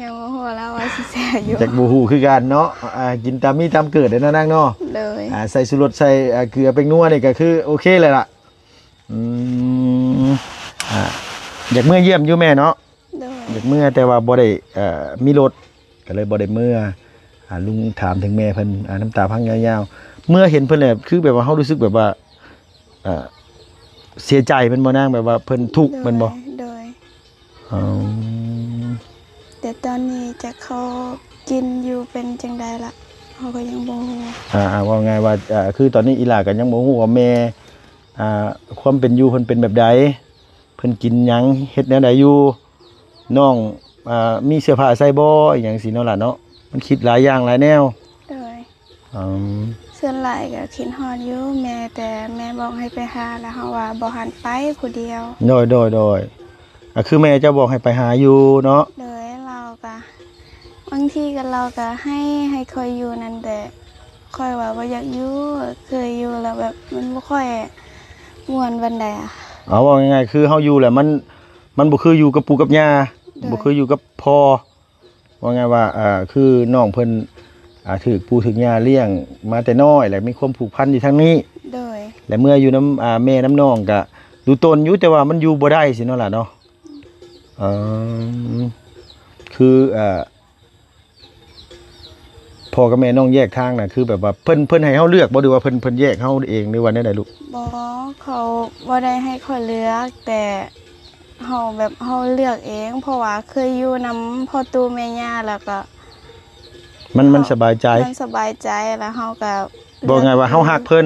ຍັງບໍ່ຮູ້ລະວ່າຊິແຊບຢູ່ ຈັກບໍ່ຮູ້ຄືກັນເນາະ ອ່າ ກິນຕາມມີຕາມເກີດເດ້ເນາະນາງເນາະ ໂດຍ ອ່າ ໃສ່ຊູລົດ ໃສ່ ອ່າ ເກືອແປ້ງນົວນີ້ກໍຄືໂອເຄແລ້ວລະ ອືມ ອ່າ ຢາກເມືອຢ້ຽມຢູ່ແມ່ເນາະ ໂດຍ ຢາກເມືອ ແຕ່ວ່າບໍ່ໄດ້ ເອີ ມີລົດ ກໍເລີຍບໍ່ໄດ້ເມືອ ອ່າ ລຸງຖາມເຖິງແມ່ເພິ່ນ ອ່າ ນ້ຳຕາພັງຍາວໆ ເມື່ອເຫັນເພິ່ນແລ້ວ ຄືແບບວ່າເຮົາຮູ້ສຶກແບບວ່າ ອ່າ ເສຍໃຈແມ່ນບໍ່ນາງ? ແບບວ່າເພິ່ນທຸກແມ່ນບໍ່? ໂດຍ ໂດຍ ອໍ ແຕ່ຕອນນີ້ຈັກເຂົາກິນຢູ່ເປັນຈັ່ງໃດລະ ເຮົາກໍຍັງບໍ່ຮູ້ ອ່າ ເວົ້າງ່າຍວ່າ ອ່າ ຄືຕອນນີ້ອີ່ຫຼ້າກໍຍັງບໍ່ຮູ້ວ່າແມ່ ອ່າ ຄວາມເປັນຢູ່ເພິ່ນເປັນແບບໃດ ເພິ່ນກິນຫຍັງ ເຮັດແນວໃດຢູ່ ນ້ອງ ອ່າ ມີເສື້ອຜ້າໃສ່ບໍ່ ອີ່ຫຍັງຊີ້ເນາະຫຼານເນາະ ມັນຄິດຫຼາຍຢ່າງຫຼາຍແນວ ໂດຍ ອືມ ສ່ວນຫຼາຍກໍຄິດຮອດຢູ່ແມ່ ແຕ່ແມ່ບອກໃຫ້ໄປຫາ ແລ້ວເຮົາວ່າບໍ່ຫັນໄປຜູ້ດຽວ ໂດຍ ໂດຍ ໂດຍ ກໍຄືແມ່ເຈົ້າບອກໃຫ້ໄປຫາຢູ່ເນາະ ໂດຍ ລາວກໍ ບາງທີກໍລາວກໍໃຫ້ ໃຫ້ຂ້ອຍຢູ່ນຳ ແຕ່ຂ້ອຍວ່າບໍ່ຢາກຢູ່ ເຄີຍຢູ່ແລ້ວແບບມັນບໍ່ຄ່ອຍມ່ວນປານໃດອະ. ເອົາ ເວົ້າງ່າຍໆ ຄືເຮົາຢູ່ແລ້ວມັນ ມັນບໍ່ຄືຢູ່ກັບປູ່ກັບຍ່າ ໂດຍ ບໍ່ຄືຢູ່ກັບພໍ່ ວ່າງ່າຍວ່າ ເອີ ຄືນ້ອງເພິ່ນ ອ່າ ຖືກປູ່ຖືກຍ່າລ້ຽງມາແຕ່ນ້ອຍ ແລ້ວມີຄວາມຜູກພັນຢູ່ທາງນີ້ ໂດຍ ແລະເມື່ອຢູ່ນຳ ອ່າ ແມ່ນຳນ້ອງກະດູຕົນຢູ່ ແຕ່ວ່າມັນຢູ່ບໍ່ໄດ້ຊີ້ເນາະຫຼ້າເນາະ. ເອີ ຄື ເອີ ພໍ່ກັບແມ່ນ້ອງແຍກທາງນະ ຄືແບບວ່າເພິ່ນ ເພິ່ນໃຫ້ເຮົາເລືອກບໍ່ ຫຼືວ່າເພິ່ນ ເພິ່ນແຍກເຮົາເອງ ຫຼືວ່າແນວໃດລູກ? ບໍ່ ເຂົາບໍ່ໄດ້ໃຫ້ຂ້ອຍເລືອກ ແຕ່ເຮົາແບບເຮົາເລືອກເອງ ເພາະວ່າເຄີຍຢູ່ນຳພໍ່ຕູ້ແມ່ຍ່າ ແລ້ວກໍ ມັນ ມັນສະບາຍໃຈ ມັນສະບາຍໃຈ ແລ້ວເຮົາກໍ ເວົ້າງ່າຍວ່າເຮົາຮັກເພິ່ນ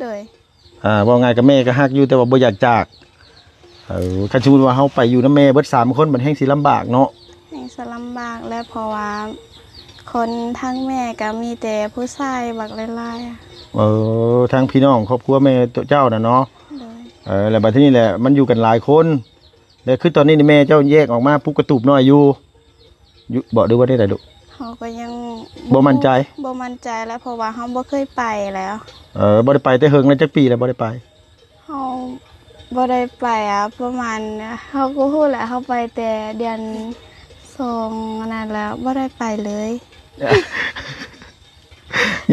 ໂດຍ ອ່າ ເວົ້າງ່າຍກໍແມ່ກໍຮັກຢູ່ ແຕ່ວ່າບໍ່ຢາກຈາກ. ເອີ ຄັນສົມມຸດວ່າເຮົາໄປຢູ່ນຳແມ່ເບິດສາມຄົນ ມັນແຮ່ງຊິລຳບາກເນາະ ແຮ່ງຊິລຳບາກແຫຼະ ເພາະວ່າຄົນທາງແມ່ກໍມີແຕ່ຜູ້ຊາຍບັກຫຼາຍໆ. ເອີ ທາງພີ່ນ້ອງຄອບຄົວແມ່ເຈົ້ານະເນາະ ໂດຍ ເອີ ແລ້ວບັດທີນີ້ແຫຼະ ມັນຢູ່ກັນຫຼາຍຄົນ ແລ້ວຄືຕອນນີ້ນີ້ແມ່ເຈົ້າແຍກອອກມາປຸກກະຕູບນ້ອຍຢູ່ ຢູ່ບໍ່ ຫຼືວ່າແນວໃດລູກ? ເຮົາກໍຍັງ ບໍ່ ບໍ່ໝັ້ນໃຈ ບໍ່ໝັ້ນໃຈແຫຼະ ເພາະວ່າເຮົາບໍ່ເຄີຍໄປແລ້ວ. ເອີ ບໍ່ໄດ້ໄປແຕ່ເຫິງແລ້ວ ຈັກປີແລ້ວບໍ່ໄດ້ໄປ? ເຮົາບໍ່ໄດ້ໄປອະ ປະມານ ເຮົາກໍຮູ້ແຫຼະ ເຮົາໄປແຕ່ເດືອນສອງນັ້ນແຫຼະ ບໍ່ໄດ້ໄປເລີຍ.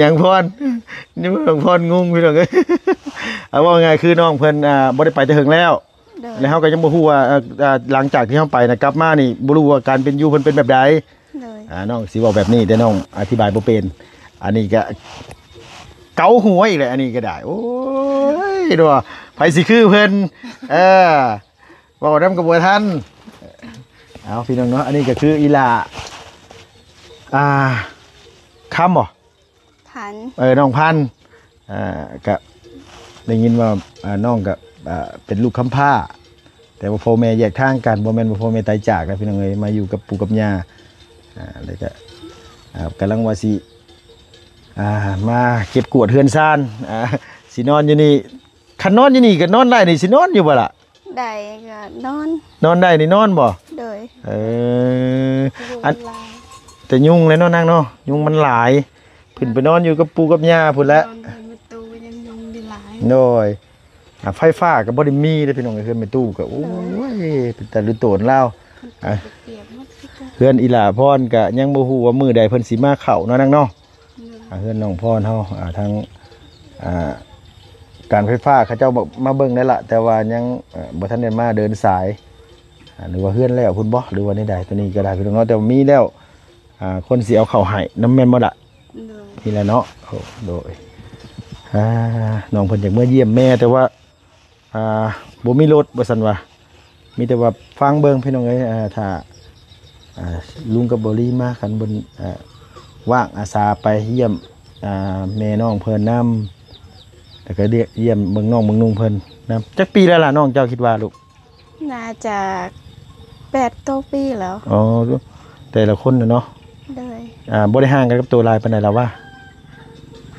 ຍັງພອນ ຍັງພອນ ງົງພີ່ນ້ອງເອີຍ. ເອົາ ເວົ້າງ່າຍຄືນ້ອງເພິ່ນ ອ່າ ບໍ່ໄດ້ໄປແຕ່ເຫິງແລ້ວ ໂດຍ ແລ້ວເຮົາກໍຍັງບໍ່ຮູ້ວ່າ ເອີ ອ່າ ຫຼັງຈາກທີ່ເຮົາໄປນະ ກັບມານີ້ບໍ່ຮູ້ວ່າການເປັນຢູ່ເພິ່ນເປັນແບບໃດ. ໂດຍ ອ່າ ນ້ອງຊິເວົ້າແບບນີ້ ແຕ່ນ້ອງອະທິບາຍບໍ່ເປັນ. ອັນນີ້ກໍເກົາຫົວອີກແຫຼະ ອັນນີ້ກໍໄດ້ ໂອ້ຍ ເນາະ ໃຜຊິຄືເພິ່ນ ເອີ ເວົ້ານຳກໍບໍ່ທັນ. ເອົາ ພີ່ນ້ອງເນາະ ອັນນີ້ກໍຄືອີ່ຫຼ້າ ອ່າ ຄຳບໍ? ພັນ ເອີ ນ້ອງພັນ ອ່າ ກະໄດ້ຍິນວ່າ ອ່າ ນ້ອງກະ ອ່າ ເປັນລູກກຳພ້າ ແຕ່ວ່າພໍ່ແມ່ແຍກທາງກັນ ບໍ່ແມ່ນວ່າພໍ່ແມ່ຕາຍຈາກນະ ພີ່ນ້ອງເອີຍ ມາຢູ່ກັບປູ່ກັບຍ່າ ອ່າ ແລ້ວກະ ອ່າ ກຳລັງວ່າຊິ ອ່າ ມາເກັບກວາດເຮືອນຊານ ອ່າ ຊິນອນຢູ່ນີ້ ຄັນນອນຢູ່ນີ້ກໍນອນໄດ້ນີ້ ຊິນອນຢູ່ບໍ່ລະ? ໄດ້ກໍນອນ ນອນໄດ້ນີ້ນອນບໍ່? ໂດຍ ເອີ ຍຸງ ອັນ ມັນຫຼາຍ ແຕ່ຍຸງແຫຼະເນາະນາງເນາະ ຍຸງມັນຫຼາຍ ຂຶ້ນໄປນອນຢູ່ກັບປູ່ກັບຍ່າພຸ້ນແຫຼະ ນອນຢູ່ແມ່ຕູ້ຍັງຍຸງຫຼາຍ ໂດຍ ອ່າ ໄຟຟ້າກໍບໍ່ໄດ້ມີເດ້ພີ່ນ້ອງ ເຮືອນແມ່ຕູ້ກໍ ໂອ້ຍ ເປັນຕາລຸຕົນລາວ ອ່າ ເຮືອນອີ່ຫຼ້າພອນກໍຍັງບໍ່ຮູ້ວ່າມື້ໃດເພິ່ນຊິມາເຂົ້າເນາະນາງເນາະ. ໂດຍ ອ່າ ເຮືອນນ້ອງພອນເຮົາ ອ່າ ທາງ ອ່າ ການໄຟຟ້າເຂົາເຈົ້າມາເບິ່ງແລ້ວລະ ແຕ່ວ່າຍັງ ເອີ ບໍ່ທັນໄດ້ມາເດີນສາຍ ອ່າ ຫຼືວ່າເຮືອນແລ້ວພຸ້ນບໍ ຫຼືວ່າແນວໃດ ໂຕນີ້ກໍໄດ້ພີ່ນ້ອງເນາະ ແຕ່ວ່າມີແລ້ວ ອ່າ ຄົນຊິເອົາເຂົ້າໃຫ້ນຳແມ່ນບໍ່ລະ? ໂດຍ ນີ້ແຫຼະເນາະ ໂອ້ ໂດຍ ອ່າ ນ້ອງເພິ່ນຢາກເມືອຢ້ຽມແມ່ ແຕ່ວ່າ ອ່າ ບໍ່ມີລົດວ່າຊັ້ນວ່າ ມີແຕ່ວ່າຟັງເບິ່ງພີ່ນ້ອງເອີຍ ອ່າ ຖ້າ ອ່າ ລຸງກັບບໍ່ລີມາ ຄັນເພິ່ນ ອ່າ ວ່າງອາສາໄປຢ້ຽມ ອ່າ ແມ່ນ້ອງເພິ່ນນຳ ແລ້ວກໍຢ້ຽມເບິ່ງນ້ອງເບິ່ງນຸ່ງເພິ່ນນຳ. ຈັກປີແລ້ວລະນ້ອງເຈົ້າ ຄິດວ່າລູກ? ໜ້າຈະແປດ ເກົ້າປີແລ້ວ. ອໍ ແຕ່ລະຄົນນະເນາະ ໂດຍ ອ່າ ບໍ່ໄດ້ຫ່າງກັນກັບໂຕຫຼາຍປານໃດລະຫວາ?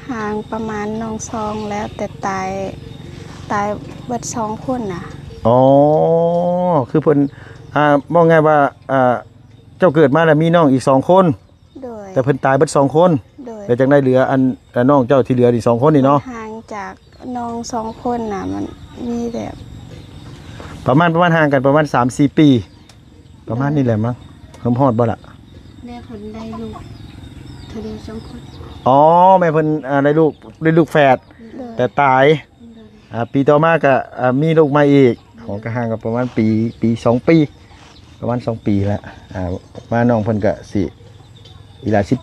ຫ່າງປະມານນ້ອງສອງແລ້ວ ແຕ່ຕາຍ ຕາຍເບິດສອງຄົນນະ. ອໍ ຄືເພິ່ນ ອ່າ ເວົ້າງ່າຍວ່າ ອ່າ ເຈົ້າເກີດມາແລ້ວມີນ້ອງອີກສອງຄົນ ໂດຍ ແຕ່ເພິ່ນຕາຍເບິດສອງຄົນ ໂດຍ ແລ້ວຈັ່ງໄດ້ເຫຼືອອັນ ອັນນ້ອງເຈົ້າທີ່ເຫຼືອນີ້ສອງຄົນນີ້ເນາະ. ຫ່າງຈາກນ້ອງສອງຄົນນະ ມັນມີແບບ ປະມານ ປະມານຫ່າງກັນປະມານສາມສີ່ປີ ປະມານນີ້ແຫຼະມັ້ງ ຮວມຮອດບໍ່ລະ? ແມ່ເພິ່ນໄດ້ລູກເທື່ອດຽວສອງຄົນ. ອໍ ແມ່ເພິ່ນ ອ່າ ໄດ້ລູກ ໄດ້ລູກແຝດ ໂດຍ ແຕ່ຕາຍ ໂດຍ ອ່າ ປີຕໍ່ມາກໍ ອ່າ ມີລູກໃໝ່ອີກ ໂດຍ ໂອ້ ກໍຫ່າງກັນປະມານປີ ປີສອງປີ ປະມານສອງປີແລ້ວ ອ່າ ມານ້ອງເພິ່ນກໍຊິ ອີ່ຫຼ້າສິບ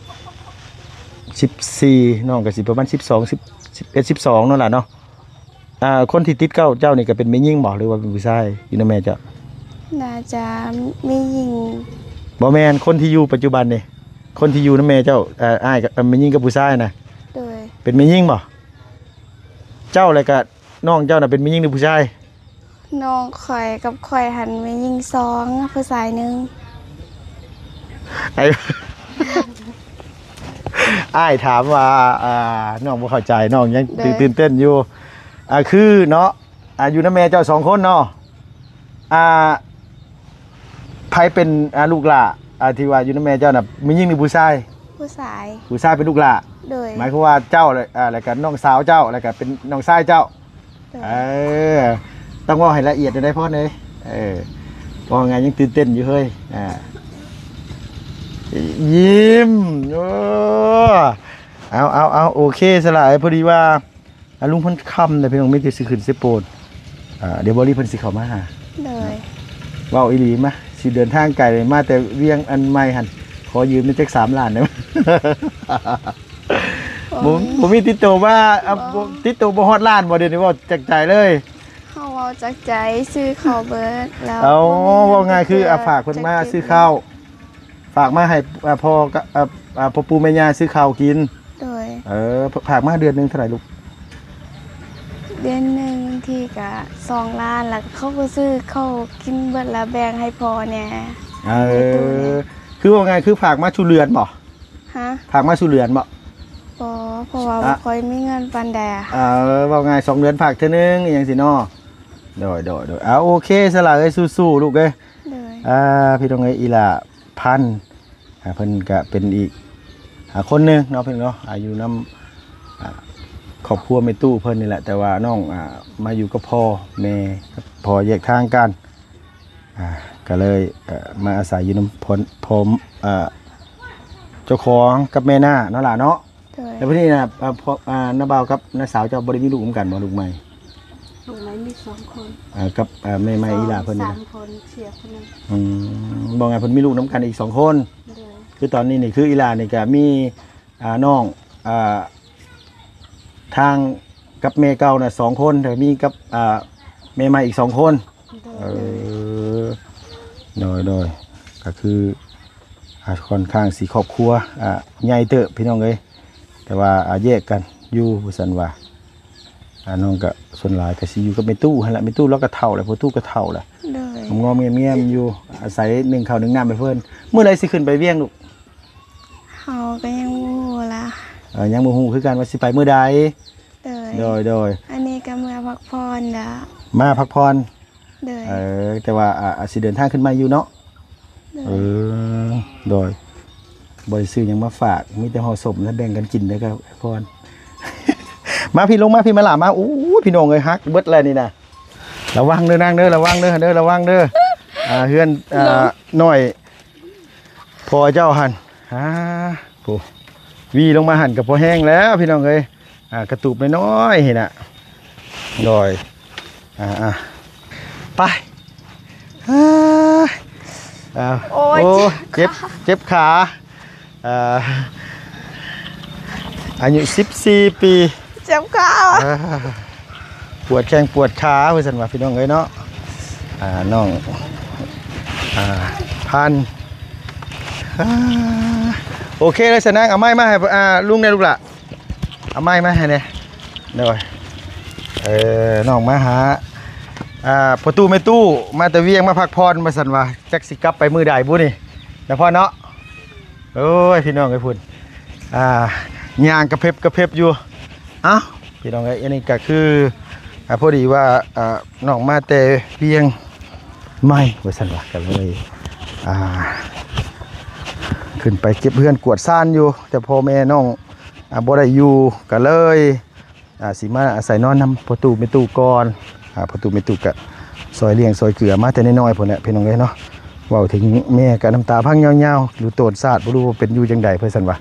ສິບສີ່ ນ້ອງກໍຊິປະມານສິບສອງ ສິບ ສິບເອັດ ສິບສອງ ນັ້ນລະເນາະ. ອ່າ ຄົນທີ່ຕິດເກົ້າເຈົ້ານີ້ກໍເປັນແມ່ຍິງບໍ່ ຫຼືວ່າເປັນຜູ້ຊາຍຢູ່ນຳແມ່ເຈົ້າ? ໜ້າຈະແມ່ຍິງ. ບໍ່ແມ່ນ ຄົນທີ່ຢູ່ປັດຈຸບັນນີ້ ຄົນທີ່ຢູ່ນຳແມ່ເຈົ້າ ເອີ ອ້າຍກັບ ເອີ ແມ່ຍິງກັບຜູ້ຊາຍນະ? ໂດຍ ເປັນແມ່ຍິງບໍ່? ເຈົ້າ ແລ້ວກະນ້ອງເຈົ້ານະເປັນແມ່ຍິງ ຫຼື ຜູ້ຊາຍ? ນ້ອງຂ້ອຍກັບຂ້ອຍຫັ້ນແມ່ຍິງສອງ ຜູ້ຊາຍໜຶ່ງ. ອ້າຍ ອ້າຍຖາມວ່າ ອ່າ ນ້ອງບໍ່ເຂົ້າໃຈ ນ້ອງຍັງ ໂດຍ ຕື່ນເຕັ້ນຢູ່ ອ່າ ຄືເນາະ ອ່າ ຢູ່ນຳແມ່ເຈົ້າສອງຄົນເນາະ ອ່າ ໃຜເປັນ ອ່າ ລູກຫຼ້າ ອ່າ ທີ່ວ່າຢູ່ນຳແມ່ເຈົ້ານະ ຜູ້ຍິງຫຼືຜູ້ຊາຍ? ຜູ້ຊາຍ. ຜູ້ຊາຍເປັນລູກຫຼ້າ? ໂດຍ. ໝາຍຄວາມວ່າເຈົ້າ ແລະ ອ່າ ແລ້ວກໍນ້ອງສາວເຈົ້າ ແລ້ວກໍເປັນນ້ອງຊາຍເຈົ້າ? ໂດຍ. ເອີ ຕ້ອງເວົ້າໃຫ້ລະອຽດແດ່ພອນເອີຍ. ເອີ ເວົ້າງ່າຍຍັງຕື່ນເຕັ້ນຢູ່ເຮີ້ຍ. ອ່າ ຍິ້ມ. ໂອ້ ເອົາໆໆ ໂອເຄສະຫຼາຍ. ພໍດີວ່າ ອາ ລຸງເພິ່ນຄ່ຳແລ້ວພີ່ນ້ອງ ມີແຕ່ຊິຂຶ້ນເຊໂປນ. ອ່າ ດຽວບໍ່ລີເພິ່ນຊິເຂົ້າມາຫາ. ໂດຍ. ເວົ້າອີ່ຫຼີມາ ຊິເດີນທາງໄກ ມາແຕ່ວຽງອັນໃໝ່ຫັ້ນ ຂໍຢືມແດ່ຈັກສາມລ້ານໄດ້ບໍ່? ບໍ່ມີ ບໍ່ມີຕິດໂຕມາ. ບໍ່ ບໍ່ ຕິດໂຕບໍ່ຮອດລ້ານບໍ່? ດຽວນີ້ເວົ້າຈາກໃຈເລີຍ. ເຮົາເວົ້າຈາກໃຈ ຊື້ເຂົ້າເບິດແລ້ວ. ເອົາ ບໍ່ມີເງິນ ເວົ້າງ່າຍຄື ເກັບ ອ່າ ຝາກເພິ່ນມາ ຊື້ເຂົ້າ ເກັບ ຝາກມາໃຫ້ ອ່າ ພໍ່ກັບ ອ່າ ອ່າ ພໍ່ປູ່ແມ່ຍ່າຊື້ເຂົ້າກິນ. ໂດຍ. ເອີ ຝາກມາເດືອນໜຶ່ງເທົ່າໃດລູກ? ເດືອນໜຶ່ງບາງທີກະສອງລ້ານ ແລ້ວເຂົາກໍຊື້ເຂົ້າກິນເບິດ ແລ້ວແບ່ງໃຫ້ພໍ່ແດ່ ເອີ ໃຫ້ຕູ້ແດ່. ຄືເວົ້າງ່າຍຄືຝາກມາສູ່ເດືອນບໍ່? ຮະ? ຝາກມາສູ່ເດືອນບໍ່? ບໍ່ ເພາະວ່າ ອ່ະ ບໍ່ຄ່ອຍມີເງິນປານໃດ. ເອີ ເວົ້າງ່າຍສອງເດືອນຝາກເທື່ອໜຶ່ງ ອີ່ຫຍັງຊີ້ເນາະ. ໂດຍ ໂດຍ ໂດຍ. ອ່າ ໂອເຄ ສະຫຼາເອີຍ ສູ້ໆ ລູກເອີຍ. ໂດຍ. ອ່າ ພີ່ນ້ອງເອີຍ ອີ່ຫຼ້າ ພັນ ອ່າ ເພິ່ນກະເປັນອີກ ອ່າ ຄົນໜຶ່ງເນາະ ເພິ່ນເນາະ ອ່າ ຢູ່ນຳ ອ່າ ຄອບຄົວແມ່ຕູ້ເພິ່ນນີ້ແຫຼະ ແຕ່ວ່ານ້ອງ ອ່າ ມາຢູ່ກັບພໍ່ແມ່ ກັບພໍ່ແຍກທາງກັນ ອ່າ ກະເລີຍ ເອີ ມາອາໄສຢູ່ນຳພໍ່ ພໍ່ ອ່າ ເຈົ້າຂອງກັບແມ່ນ້າເນາະຫຼ້າເນາະ. ໂດຍ. ແລ້ວບັດນີ້ນະ ອ່າ ພໍ່ ອ່າ ນ້າບ່າວກັບນ້າສາວເຈົ້າບໍ່ໄດ້ມີລູກນຳກັນບໍ່? ລູກໃໝ່ ລູກໃໝ່ມີສອງຄົນ ອ່າ ກັບ ອ່າ ແມ່ໃໝ່ອີ່ຫຼ້າເພິ່ນນີ້ນະ ສາມຄົນ ເສຍຄົນໜຶ່ງ. ອືມ ເວົ້າງ່າຍເພິ່ນມີລູກນຳກັນອີກສອງຄົນ. ໂດຍ. ຄືຕອນນີ້ນີ້ຄືອີ່ຫຼ້ານີ້ກະມີ ອ່າ ນ້ອງ ອ່າ ທາງກັບແມ່ເກົ່ານະສອງຄົນ ແລ້ວມີກັບ ອ່າ ແມ່ໃໝ່ອີກສອງຄົນ. ໂດຍ. ເອີ ໂດຍ ໂດຍ ກະຄື ອ່າ ຂ້ອນຂ້າງຊິຄອບຄົວ ອ່າ ໃຫຍ່ເຕີບພີ່ນ້ອງເອີຍ ແຕ່ວ່າ ອ່າ ແຍກກັນຢູ່ວ່າຊັ້ນວ່າ ອ່າ ນ້ອງກະສ່ວນຫຼາຍກະຊິຢູ່ກັບແມ່ຕູ້ຫັ້ນລະ ແມ່ຕູ້ລາວກະເຖົ້າແລ້ວ ພໍ່ຕູ້ກະເຖົ້າແລ້ວ. ໂດຍ. ງອມໆແງມໆຢູ່ ອາໄສໜຶ້ງເຂົ້າໜຶ້ງນ້ຳໃຫ້ເພິ່ນ. ມື້ໃດຊິຂຶ້ນໄປວຽງລູກ? ເຮົາກໍຍັງບໍ່ຮູ້ລະ ເອີ ຍັງບໍ່ຮູ້ຄືກັນວ່າຊິໄປມື້ໃດ. ໂດຍ. ໂດຍ ໂດຍ. ອັນນີ້ກໍເມືອພັກຜ່ອນລະ ມາພັກຜ່ອນ. ໂດຍ. ເອີ ແຕ່ວ່າ ອາ ອາດຊິເດີນທາງຂຶ້ນໃໝ່ຢູ່ເນາະ. ໂດຍ. ເອີ ໂດຍ. ບໍ່ໄດ້ຊື້ຫຍັງມາຝາກ ມີແຕ່ຫໍ່ສົ້ມ ແລ້ວແບ່ງກັນກິນເດີ ກັບພອນ. ມາພີ່ ລົງມາພີ່ ມາຫຼ້າມາ. ໂອ້ຍ ພີ່ນ້ອງເອີຍ ຫັກເບິດແລ້ວນີ້ນະ. ລະວັງເດີນາງເດີ ລະວັງເດີ ເດີ ລະວັງເດີ. ອ່າ ເຮືອນ ອ່າ ນ້ອງ ນ້ອຍພໍ່ເຈົ້າຫັ້ນ ອ່າ ໂອ້ ວີລົງມາຫັ້ນກໍພໍແຮງແລ້ວພີ່ນ້ອງເອີຍ. ອ່າ ກະຕູບນ້ອຍໆຫັ້ນນະ. ໂດຍ. ອ່າ ອ່າ ໄປ. ອ່າ ອ່າ ໂອ້ຍ ໂອ້ ເຈັບ ເຈັບຂາ ເຈັບຂາ. ອ່າ ອາຍຸສິບສີ່ປີ ເຈັບຂາ ອ່າ ປວດແຂ້ງປວດຂາວ່າຊັ້ນວ່າ ພີ່ນ້ອງເອີຍເນາະ. ອ່າ ນ້ອງ ອ່າ ພັນ ອ່າ ໂອເຄເລີຍຊະນາງ ເອົາໄມ້ມາໃຫ້ ອ່າ ລຸງແດ່ລູກຫຼ້າ. ເອົາໄມ້ມາໃຫ້ແດ່. ໂດຍ. ເອີ ນ້ອງມາຫາ ອ່າ ພໍ່ຕູ້ແມ່ຕູ້ ມາແຕ່ວຽງ ມາພັກຜ່ອນວ່າຊັ້ນວ່າ ຈັກຊິກັບໄປມື້ໃດບຸນີ້ ນະພໍ່ເນາະ. ໂອ້ຍ ພີ່ນ້ອງເອີຍ ພຸ້ນ ອ່າ ຍ່າງກະເພັບກະເພັບຢູ່. ເອົ້າ ພີ່ນ້ອງເອີຍ ອັນນີ້ກະຄື ອ່າ ພໍດີວ່າ ອ່າ ນ້ອງມາແຕ່ວຽງໃໝ່ວ່າຊັ້ນວ່າ ກະເລີຍ ອ່າ ຂຶ້ນໄປເກັບເຮືອນກວດຊານຢູ່ ແຕ່ພໍ່ແມ່ນ້ອງ ອ່າ ບໍ່ໄດ້ຢູ່ ກະເລີຍ ອ່າ ຊິມາອາໄສນອນນຳພໍ່ຕູ້ແມ່ຕູ້ກ່ອນ. ອ່າ ພໍ່ຕູ້ແມ່ຕູ້ກະຊ່ອຍລ້ຽງຊ່ອຍເກືອມາແຕ່ນ້ອຍໆພຸ້ນແຫຼະ ພີ່ນ້ອງເອີຍເນາະ. ເວົ້າເຖິງແມ່ກະນ້ຳຕາພັງຍາວໆ ຢູ່ໂຕນຊາດ ບໍ່ຮູ້ວ່າເປັນຢູ່ຈັ່ງໃດ ເພິ່ນຊັ້ນວ່າ.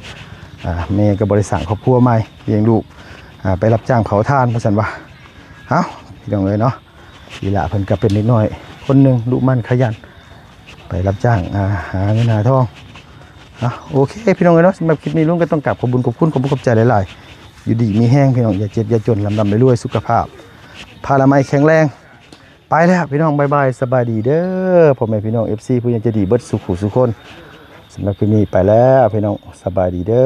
ອ່າ ແມ່ກະບໍ່ໄດ້ສ້າງຄອບຄົວໃໝ່ ລ້ຽງລູກ ອ່າ ໄປຮັບຈ້າງເຜົາຖ່ານ ເພິ່ນຊັ້ນວ່າ. ເອົ້າ ພີ່ນ້ອງເອີຍເນາະ ອີ່ຫຼ້າເພິ່ນກະເປັນເດັກນ້ອຍຄົນໜຶ່ງ ດຸໝັ່ນຂະຫຍັນ ໄປຮັບຈ້າງ ອ່າ ຫາເງິນຫາທອງ. ອ່ະ ໂອເຄ ພີ່ນ້ອງເອີຍເນາະ ສຳລັບຄລິບນີ້ ລຸງກໍຕ້ອງກາບຂອບບຸນຂອບຄຸນ ຂອບຄຸນຂອບໃຈຫຼາຍໆ. ຢູ່ດີມີແຮງພີ່ນ້ອງ ຢ່າເຈັບຢ່າຈົນ ລ່ຳໆລວຍໆ ສຸຂະພາບພະລາໄມແຂງແຮງ. ໄປແລ້ວພີ່ນ້ອງ ບາຍບາຍ ສະບາຍດີເດີ ພໍ່ແມ່ພີ່ນ້ອງ ເອັຟຊີ ຜູ້ໃຫຍ່ໃຈດີເບິດສູ່ຜູ້ສູ່ຄົນ. ສຳລັບຄລິບນີ້ໄປແລ້ວພີ່ນ້ອງ ສະບາຍດີເດີ.